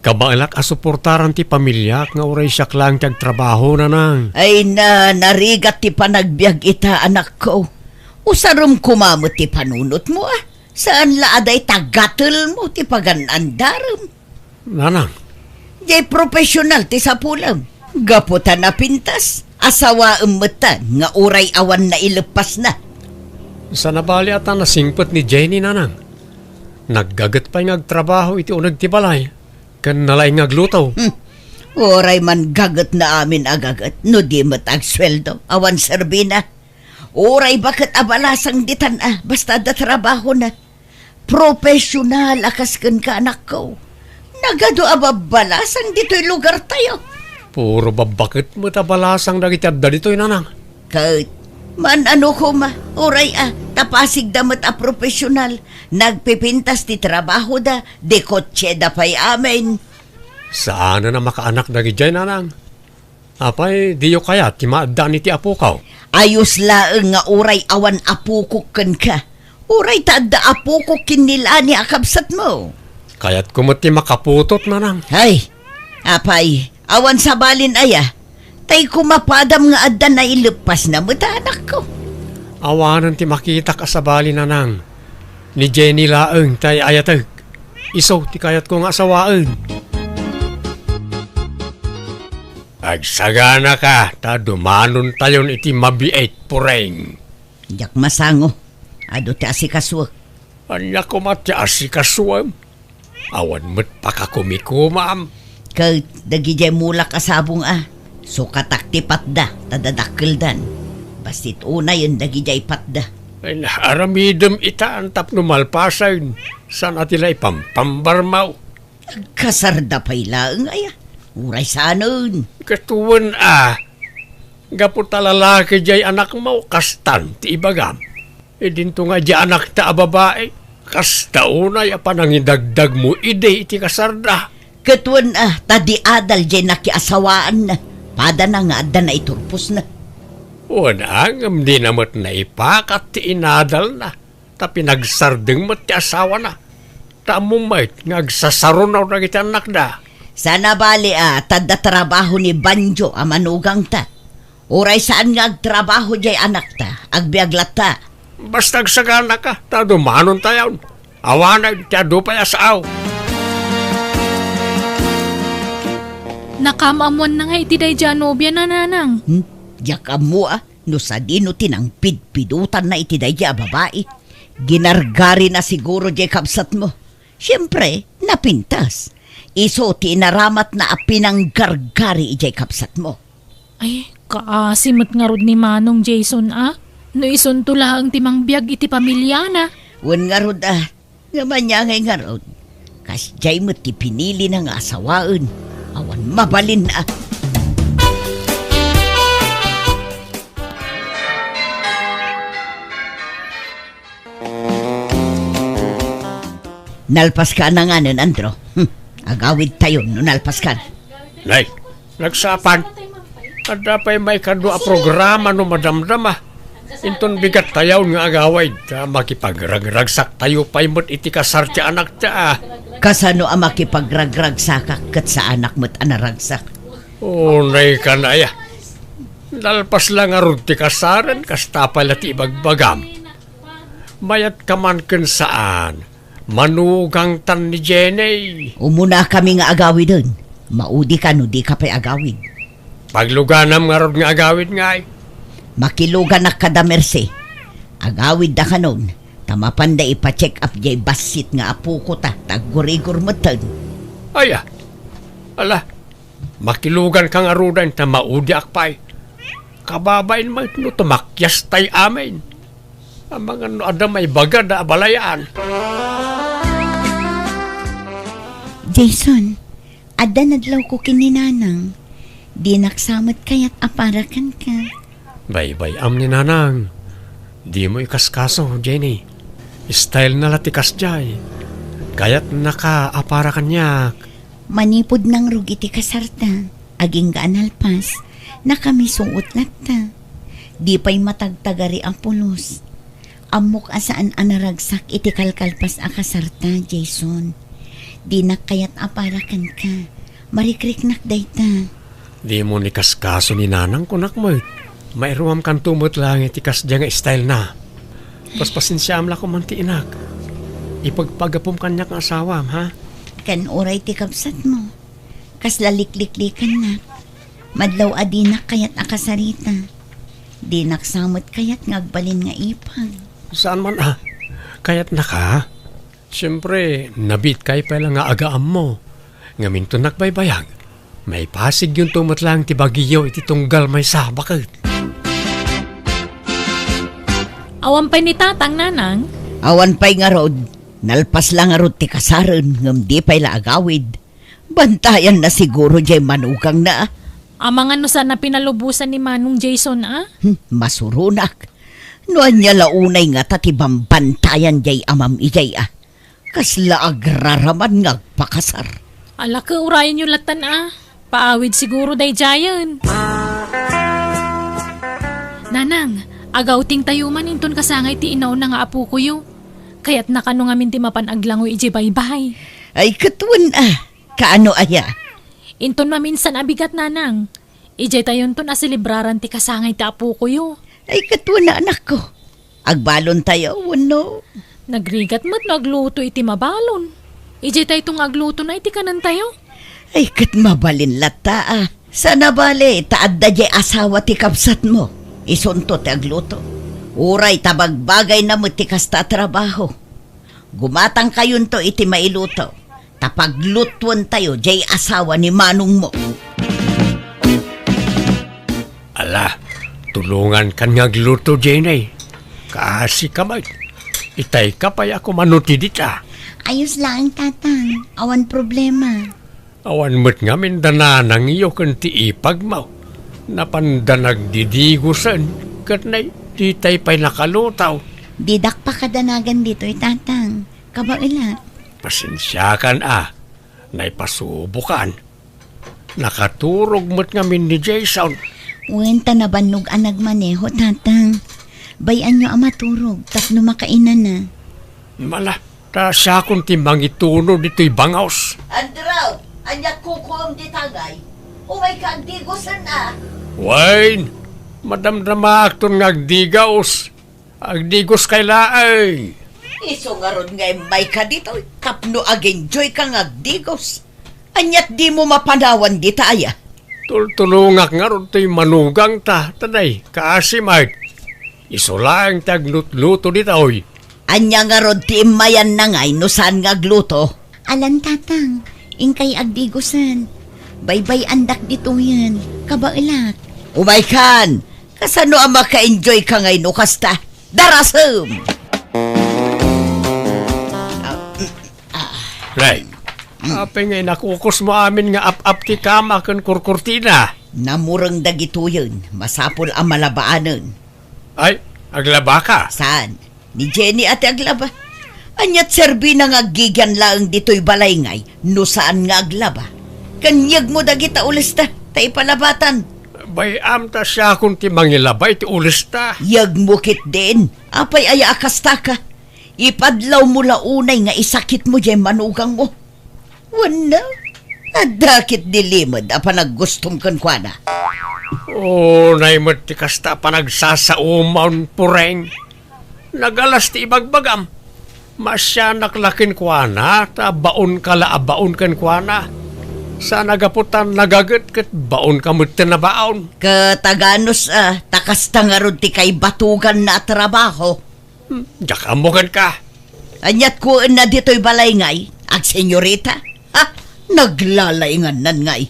Kabaelak a suportaran ti pamiliak nga uray siak laeng ti agtrabaho, nanang. Ay na, narigat ti panagbiag ita, anakko. Usarem koma met ti panunotmo, a. Saan la a dayta gatelmo ti pagan-andarem. Nanang. Diay profesional ti sapulem. Gapu ta napintas, asawaem met nga uray awan naileppasna. Saan a bali a ta nasingpet ni Jenny, nanang. Naggaget pay nga agtrabaho iti uneg ti balay, ken nalaing nga agluto. Hmm. Uray man gagetna amin a gaget, no di met agsueldo, awan serbina. Uray baket a balasang ditan a, basta adda trabahona. Profesional a kas kenka, anakko. Nagadu a babbalasang ditoy lugartayo. Puro babbaket met a balasang dagiti adda ditoy, nanang. Ket, man-ano koma, uray a, ta pasigda met a profesional, nagpipintas ti trabahoda, di kotseda pay amin. Saanen a makaanak dagidiay, nanang. Apay, diyo kayat ti maaddaan iti apokaw? Ayos laeng nga uray awan apokok kenka. Uray ta adda apokok ken ni Lani a kabsatmo. Kayatko met ti makaputot, nanang. Ay, apay, awan sabalin aya. Tay koma padam nga adda naileppasna met a anakko. Awanen ti makitak a sabali, nanang. Ni Jenny laeng tay ayatek. Isu ti kayatko nga asawaen. Agsaganaka ta dumanontayon iti mabiit, Pureng. Diak masango. Adu ti asikasuek. Ania koma ti asikasuem? Awan met pakakumikumaam. Ket dagidiay mulak a sabong a, sukatak ti patda ta dadakkeldan. Bassit unayen dagidiay patda. Ay, aramidem itan tapno malpasen, saan a ti la ipampambarmaw. Agkasarda pay laeng aya. Uray saanen. Ket wen a, gapu ta lalaki diay anakmo, kastan ti ibagam. Idinto nga diay anakta a babai, kasta unay a panangidagdagmo idi iti kasarda. Ket wen a, ta di adal diay nakiasawaanna, padana nga adda naiturposna. Wen a, ngem dina met naipakat ti inadalna. Ta pinagsardeng met ti asawana. Ta ammom met nga agsasarunaw dagiti annakda. Saan a bali a, ta adda trabaho ni Banjo a manugangta. Uray saan nga agtrabaho diay anakta, agbiag latta. Basta agsaganaka, ta dumanontayon. Awanen ti adu pay a sao. Nakaam-ammoanna nga iti daydiay a nobiana, nanang. Hmm? Diak ammo a. No sadino ti nangpidpidotanna iti daydiay a babai, ginargarina siguro diay kabsatmo. Siempre, napintas. Isu ti inaramatna a pinanggargari idiay kabsatmo. Ay, kaasi met ngarud ni Manong Jason a. No isunto laeng ti mangbiag iti pamiliana. Wen ngarud a, Ngem ania ngay ngarud? Kasdiay met ti pinilina nga asawaen. Awan mabalin a. Nalpaska a nanganen, Andro. Hmm. Agawidtayon no nalpaska. Nay, nagsapay. Adda pay maikadua a programa no madamdama. Inton bigattayon nga agawid, ta makipagragragsak tayo pay met iti kasar ti anakta. Kasano a makipagragragsakak ket saanak met a naragsak? Unay ka na aya. Nalpas la ngarud ti kasaren, kasta pay la ti ibagbagam. Mayat ka man ken saan, manugangtan ni Jenny. Umunakami nga agawiden. Maudi ka no di ka pay agawid. Pagluganam ngarud nga agawid ngay. Makiluganak kada Mercy. Agawid da kanon, ta mapanda ipa-check up diay bassit nga apoko ta, ta aggurigor metten. Aya, ala, makilugan ka ngaruden ta maudiak pay. Ababain met no tumakyastay amin. Amangan no adda maibagada a balayan. Jason, adda nadlawko ken ni Nanang. Dinak sa met kayat a para kenka. Baybay-am ni Nanang. Dimo ikaskaso, Jenny. Style na la ti kasdiay. Kayatnaka a para kaniak. Manipud nangrugit ti kasarta, agingga a nalpas, nakamisuot latta. Di pay matagtagari a pulos. Ammok a saan a naragsak iti kalkalpas a kasarta, Jason. Dinak kayat a para kenka. Marikriknak dayta. Dimo ni kaskaso ni Nanang, kunak met. Mairuamkanto met laeng iti kasdiay nga style na. Paspasensiaam la koma ti inak. Ipagpagapom kaniak nga asawam, ha? Ken uray ti kabsatmo. Kasla likliklikannak. Madlaw a dinak kayat a kasarita. Dinak sa met kayat nga agbalin nga ipag. Saan man, ah? Kayatnaka? Siempre, nabiitkay pay la nga agaammo. Ngamin, inton nagbaybayag, maipasigyonto met laeng ti bagiyo iti tunggal maysa, baket. Awan pay ni Tatang, Nanang? Awan pay ngarud. Nalpas la ngarud ti kasaren, ngem di pay la agawid. Bantayanna siguro jay manugangna. Amangan no saan a pinalubosan ni Manong Jason, a? Hmm, masuronak. No ania la unay ngata ti bambantayan jay amam ijay, a? Kasla agraraman nga agpakasar. Ala, ket urayenyo lattan, a. Paawid siguro daydiayen. Nanang, agawtingtayo man inton kasangay ti inauna nga apokoyo. Kayatna kano ngamin ti mapan aglangoy idiay baybay. Ay, ket wen, a. Kaano aya? Inton maminsan a bigat, Nanang. Idiay tayonton a selebraran ti kasangay ti apokoyo. Ay, ket wen, anakko. Agbalontayo, wenno? Nagrigat met no agluto iti mabalon. Idiay tayto nga aglutona iti kanentayo. Ay, ket mabalin latta, a. Saan a bale, ta adda jay asawa ti kabsatmo. Isunto ti agluto. Uray ta bagbagayna met ti kasta a trabaho. Gumatangkayonto iti mailuto, ta paglutuentayo jay asawa ni manongmo. Ala, tulongankan nga agluto, Jenny. Kaasika met. Itayka pay a kumano ti dita. Ayos laeng, Tatang. Awan problema. Awan met ngamin da nanangyo ken ti ipagmo. Napanda nagdidigosen, ket nay, ditay pay nakaluto. Didak pakadanagan ditoy, Tatang. Kabaelak. Pasensiakan, a. Naipasubokan. Nakaturog met ngamin ni Jason. Wen, ta nabannog a nagmaneho, Tatang. Bay-anyo a maturog tapno makainana. Mala, ta siakon ti mangituno ditoy bangaw. Andrew, ania kukuem dita ngay? Umayka agdigosen, a. Wen, madamdamaakton nga agdigos. Agdigoskay laeng. Isu ngarud nga immayka ditoy tapno ag-enjoyka nga agdigos. Aniat dimo mapanawan dita aya? Tultulongak ngarud toy manugangta, ta nay, kaasi met. Isu laeng ti aglutluto ditoy. Ania ngarud ti immayanna ngay no saan nga agluto? Alan, Tatang, inkay agdigosen. Baybay-andak ditoyen. Kabaelak. Umaykan! Kasano a maka-enjoyka ngay no kasta? Darasem! Nay, apay nga inakukusmo amin nga ap-ap ti kama ken kurkurtina? Namureng dagitoyen, masapul a malabaanen. Ay, aglabaka? Saan? Ni Jenny a ti aglaba. Aniat serbina nga aggigian laeng ditoy balay ngay no saan nga aglaba? Ken yegmo dagita ulista, ta ipalabatan. Bay-am ta siakon ti mangilaba iti ulista. Yegmo ketdin. Apay aya a kastaka? Ipadlawmo la unay nga isakitmo jay manugangmo. Wenno, adda ketdi limed a panaggustom kenkuana? Unay met ti kasta a panagsasaoman, Pureng. Nagalas ti ibagbagam. Maasianak la kenkuana, ta baonka la a baon kenkuana. Saan a gapu ta nagaget ket baonka metten a baon. Ket aganus a, ta kasta ngarud ti kaibatuganna a trabaho. Hmm, diak ammo kenka. Aniat kuenna ditoy balay ngay, agsenyorita? Ha? Naglalaingannan ngay.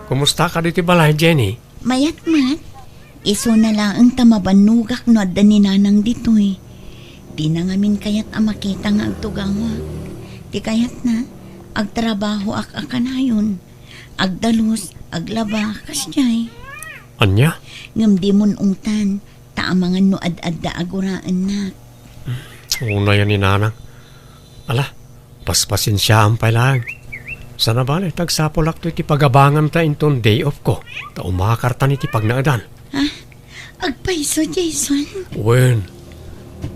Kumusta ka ditoy balay, Jenny? Mayat met. Isuna laeng ta mabannogak no adda ni Nanang ditoy. Dina ngamin kayat a makita nga agtugawak. Ti kayatna, agtrabahoak a kanayon. Agdalus, aglaba, kasdiay. Ania? Ngem dimon ungtan, ta amangan no ad-adda a guraennak. Unayen ni Nanang. Ala, paspasensiaam pay laeng. Sana bale, ta agsapulakto iti pagabanganta inton day off ko, ta umakartan iti pagnaedan. Ah, agpayso, Jason? Wen,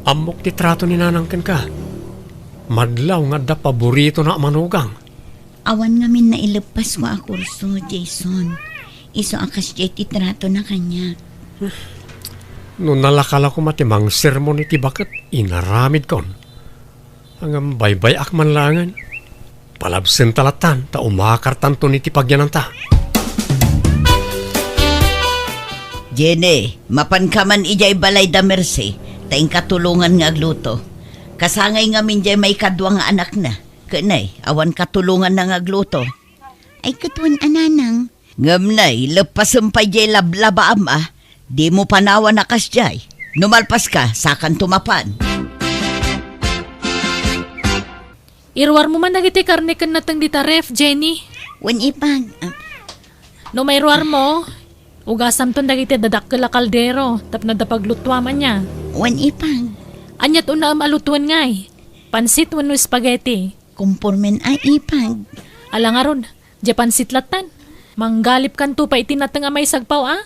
ammok ti trato ni Nanang kenka. Madlaw nga adda paboritona a manugang. Awan ngamin naileppasko a kurso, Jason. Isu a kasdiay ti tratona kaniak. No nalaka la koma ti mangsermon iti baket, inaramidkon. Ngem baybay-ak man laengen. Palabsenta lattan, ta umakartanton iti pagyananta. Jenny, mapanka man idiay balay da Mercy, ta inka tulongan nga agluto. Kasangay ngamin diay maikadua nga anakna. Ket nay, awan katulonganna nga agluto. Ay, ket wen a, Nanang. Ngem nay, leppasem pay diay lablabaam a, dimo panawan a kasdiay. No malpaska, sakanto mapan. Iruarmo man dagiti karne ken nateng dita ref, Jenny. Wen, ipag. Ah. No mairuarmo, ugasamton dagiti dadakkel a kaldero tapno adda paglutuam ania. Wen, ipag. Aniat unaem a lutuen ngay? Pansit wenno spaghetti? Kompormen a, ipag. Ala ngarud, diay pansit lattan. Manggalipkanto pay iti nateng a maisagpaw a.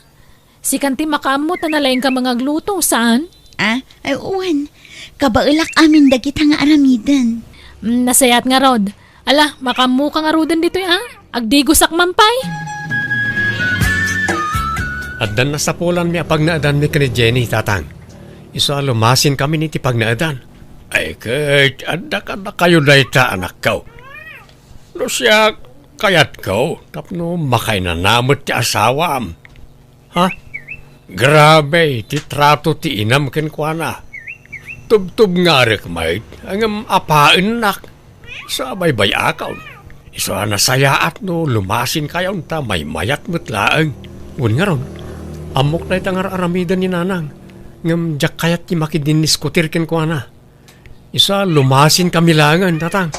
Sikan ti makaammo ta nalaingka nga agluto, saan? Ah, ay, wen. Kabaelak amin dagita nga aramiden. Mm, nasayaat ngarud. Ala, makaammoka ngaruden ditoy a. Agdigosak man pay. Addan nasapulanmi a pagnaedanmi ken ni Jenny, Tatang. Isu a lumasinkami iti pagnaedan. Ay, ket adda kadakayo dayta, anakko. No siak, kayatko tapno makainana met ti asawam. Ha? Grabe ti trato ti inam kenkuana. Tubtubngarek met, ngem apaennak. Sa baybay-akon. Isu a nasayaat no lumasinkayon ta maymayat met laeng. Wen ngarud, ammok dayta nga ar-aramiden ni Nanang, ngem diak kayat ti makidinniskutir kenkuana. Isu a lumasinkami laengen, Tatang.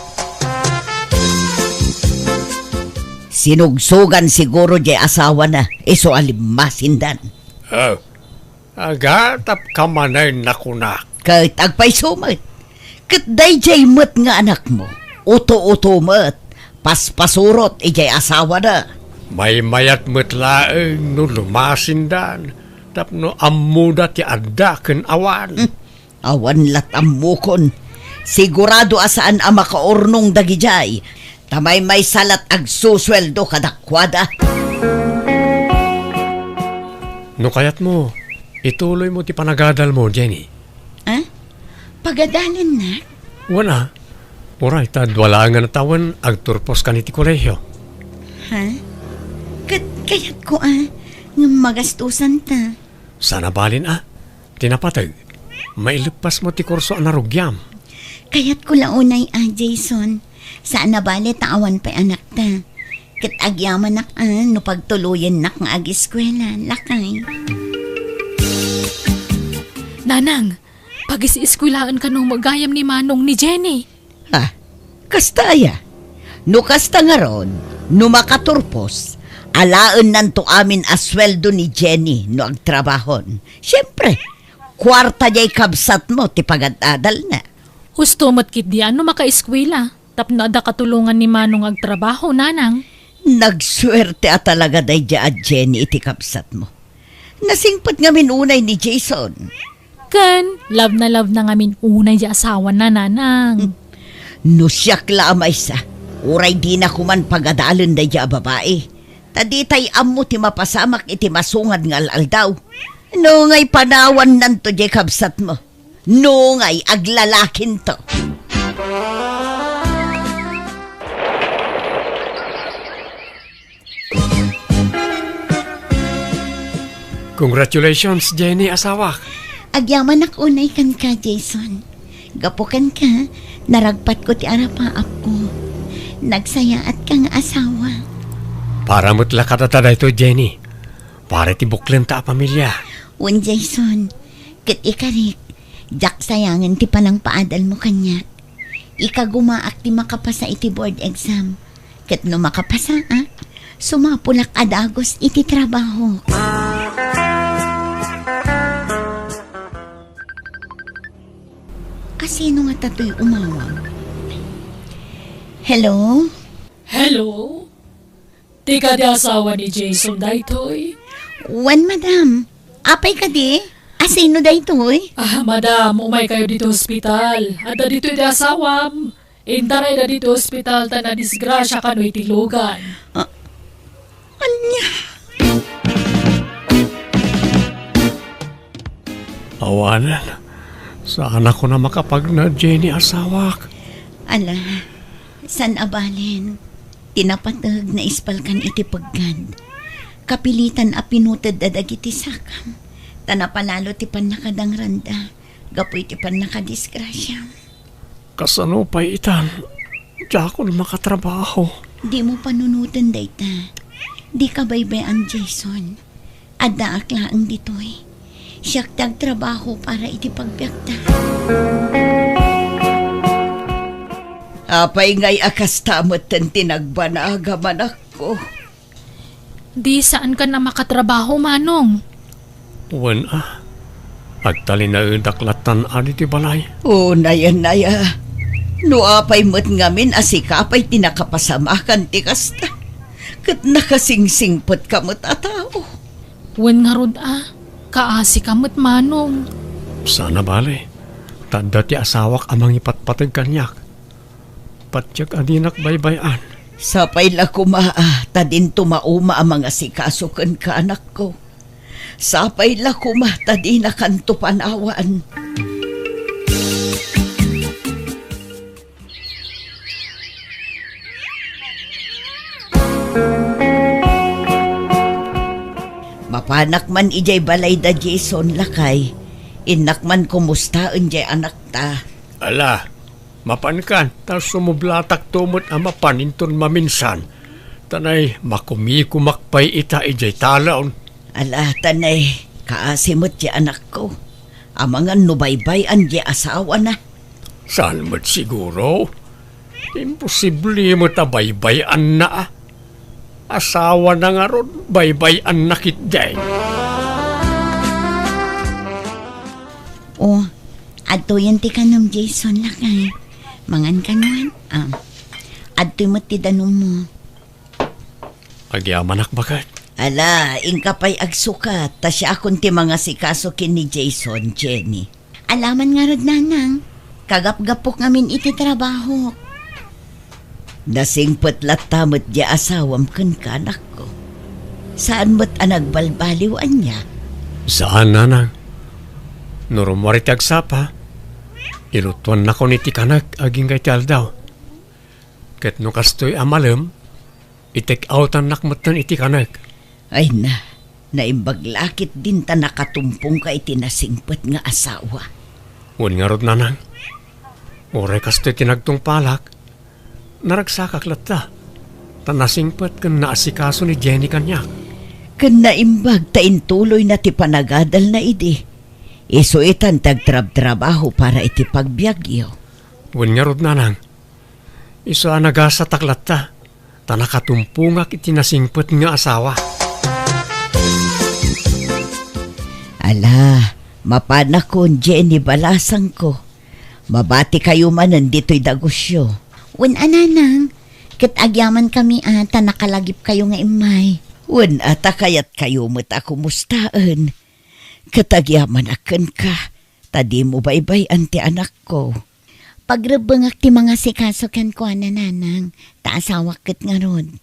Sinugsogan siguro diay asawana, isu a limmasindan. Oh, agatapka manen a kunak. Ket agpayso met. Ket daydiay met nga anakmo, uto-uto met, paspasurot idiay asawana. Maymayat met laeng no lumasindan, tapno ammoda ti adda ken awan. Hmm. Awan lat ammokon. Sigurado a saan a makaurnong dagidiay, ta maymaysa lat agsusueldo kadakuada. No kayatmo, ituloymo ti panagadalmo, Jenny. Ah? Pagadalennak? Wen a. Uray, ta dua laengen a tawen, agturposka iti kolehio. Ha? Ket kayatko a, ngem magastusanta. Saan a bale a, ti napateg, maileppasmo ti kurso a narugiam. Kayatko la unay a, Jason. Saan a bale ta awan pay anakta. Ket agyamanak a no pagtuloyennak nga ageskuela, lakay. Nanang, pagis-eskuelaen kano met gayam ni Manong ni Jenny. Ha? Kasta aya? No kasta ngarud, no makaturpos, alaennanto amin a sueldo ni Jenny no agtrabahon. Siempre, kuarta diay kabsatmo ti pagad-adalna. Husto met ketdi a no makaeskuela, tapno adda katulongan ni Manong agtrabaho, Nanang. Nagsuerte a talaga daydiay a Jenny iti kabsatmo. Nasingpet ngamin unay ni Jason. Ken, love na love na ngamin unay diay asawana, Nanang. Hmm. No siak la a maysa, uray dina koman pagadalen daydiay a babai. Ta ditay ammo ti mapasamak iti masungad nga al-aldaw. No ngay panawannanto diay kabsatmo. No ngay aglalakinto. Congratulations, Jenny, asawak. Agyamanak unay kenka, Jason. Gapu kenka, naragpatko ti arapaapko. Nagsayaatka nga asawa. Para met la kadata daytoy, Jenny. Para iti buklenta a pamilia. Wen, Jason, ket ikarik, diak sayangen ti panangpaadalmo kaniak. Ikagumaak ti makapasa iti board exam. Ket no makapasaak, sumapulak a dagus iti trabahok. Asino ngata toy umawag? Hello? Hello? Ti kadi asawa ni Jason daytoy? Wen, madam. Apay kadi? Asino daytoy? Ah, madam, umaykayo ditoy ospital. Adda ditoy ti asawam. Intarayda ditoy ospital ta nadisgrasia kano iti lugan. Ah, ania? Awanen, saan a kuna makapagna, Jenny, asawak. Ala, saan a balen. Ti napateg, naispalkan iti peggad. Kapilitan a pinutedda dagiti sakam. Ta napalalo ti pannakadangranda gapu iti pannakadisgrasiam. Kasano pay itan? Diakon makatrabaho. Dimo panunoten dayta. Dika baybay-an, Jason. Addaak laeng ditoy. Siak ti agtrabaho para iti pagbiagta. Apay ngay a kasta metten ti nagbanagam, anakko? Di saankan a makatrabaho, Manong. Wen a, agtalinaedak lattan adi ti balay. O, nayanaya. No apay met ngamin a sika pay ti nakapasamakan ti kasta, ket nakasingsingpetka met a tao. Wen ngarud a, kaasika met, Manong. Saan a bale, ta adda ti asawak a mangipatpateg kaniak. Patiek a dinak baybay-an. Sapay la koma a ta dinto mauma a mangasikaso kenka, anakko. Sapay la koma ta dinakanto panawan. Mapanak man idiay balay da Jason, lakay. Innak man kumustaen diay anakta. Ala, mapankan, ta sumublatakto met a mapan inton maminsan. Tanay, makumikumak pay ita idiay talon. Ala, tanay, kaasi met ti anakko. Amangan no baybay-an ti asawana. Saan met siguro? Imposible met a baybay-anna a. Asawana ngarud, baybay-anna ketdi. O, adtoyen ti kanom, Jason, lakay. Mangan ka no? Ah, adtoy met ti danummo. Agyamanak baket. Ala, inka pay agsukat, ta siakon ti mangasikaso ken ni Jason, Jenny. Alaman ngarud, Nanang, kagapgapok ngamin iti trabaho. Nasingpet latta met ti asawam kenka, anakko. Saan met a nagbalbaliw, ania? Saan, Nanang. No rummuar iti agsapa, ilutuannakon iti kanek agingga iti aldaw. Ket no kastoy a malem, i-take-outannak metten iti kanek. Ay na, naimbag la ketdin ta nakatumpongka iti nasingpet nga asawa. Wen ngarud, Nanang, uray kastoy ti nagtungpalak, naragsakak latta, ta nasingpet ken naasikaso ni Jenny kaniak. Ken naimbag ta intuloyna ti panagadalna idi. Isu itan ti agtrabtrabaho para iti pagbiagyo. Wen ngarud, Nanang, isu a nagasatak latta, ta nakatumpongak iti nasingpet nga asawa. Ala, mapanakon, Jenny, balasangko. Mabatikayo manen ditoy dagusyo. Wen a, Nanang, ket agyamankami a ta nakalagipkayo nga immay. Wen a ta kayatkayo met a kumustaen. Ket agyamanak kenka, ta dimo baybay-an ti anakko. Pagrebbengak ti mangasikaso kenkuana, Nanang, ta asawak ket ngarud.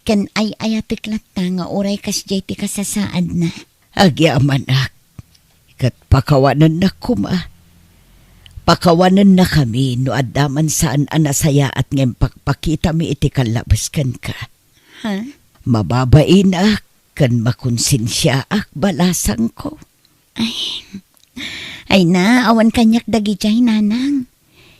Ken ay-ayatek latta nga uray kasdiay ti kasasaadna. Agyamanak, ket pakawanennak koma. Pakawanennakami no adda man saan a nasayaat nga impakpakitami iti kallabes kenka. Ha? Mababainak ken makonsensiaak, balasangko. Ay, ay na, awan kaniak dagidiay, Nanang.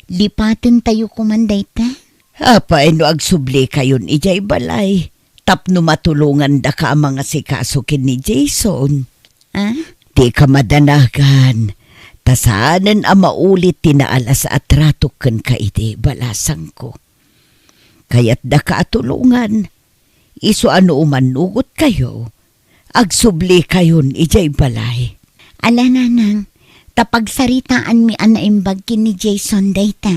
Lipatentayo koman dayta. Apay no agsublikayon idiay balay, tapno matulongandaka a mangasikaso ken ni Jason. Ah? Dika madanagan, ta saanen a maulit ti naalas a tratok kenka idi, balasangko. Kayatdaka a tulongan, isu a no umannugotkayo, agsublikayon idiay balay. Ala, nanang, ta pagsaritaanmi a naimbag ken ni Jason dayta.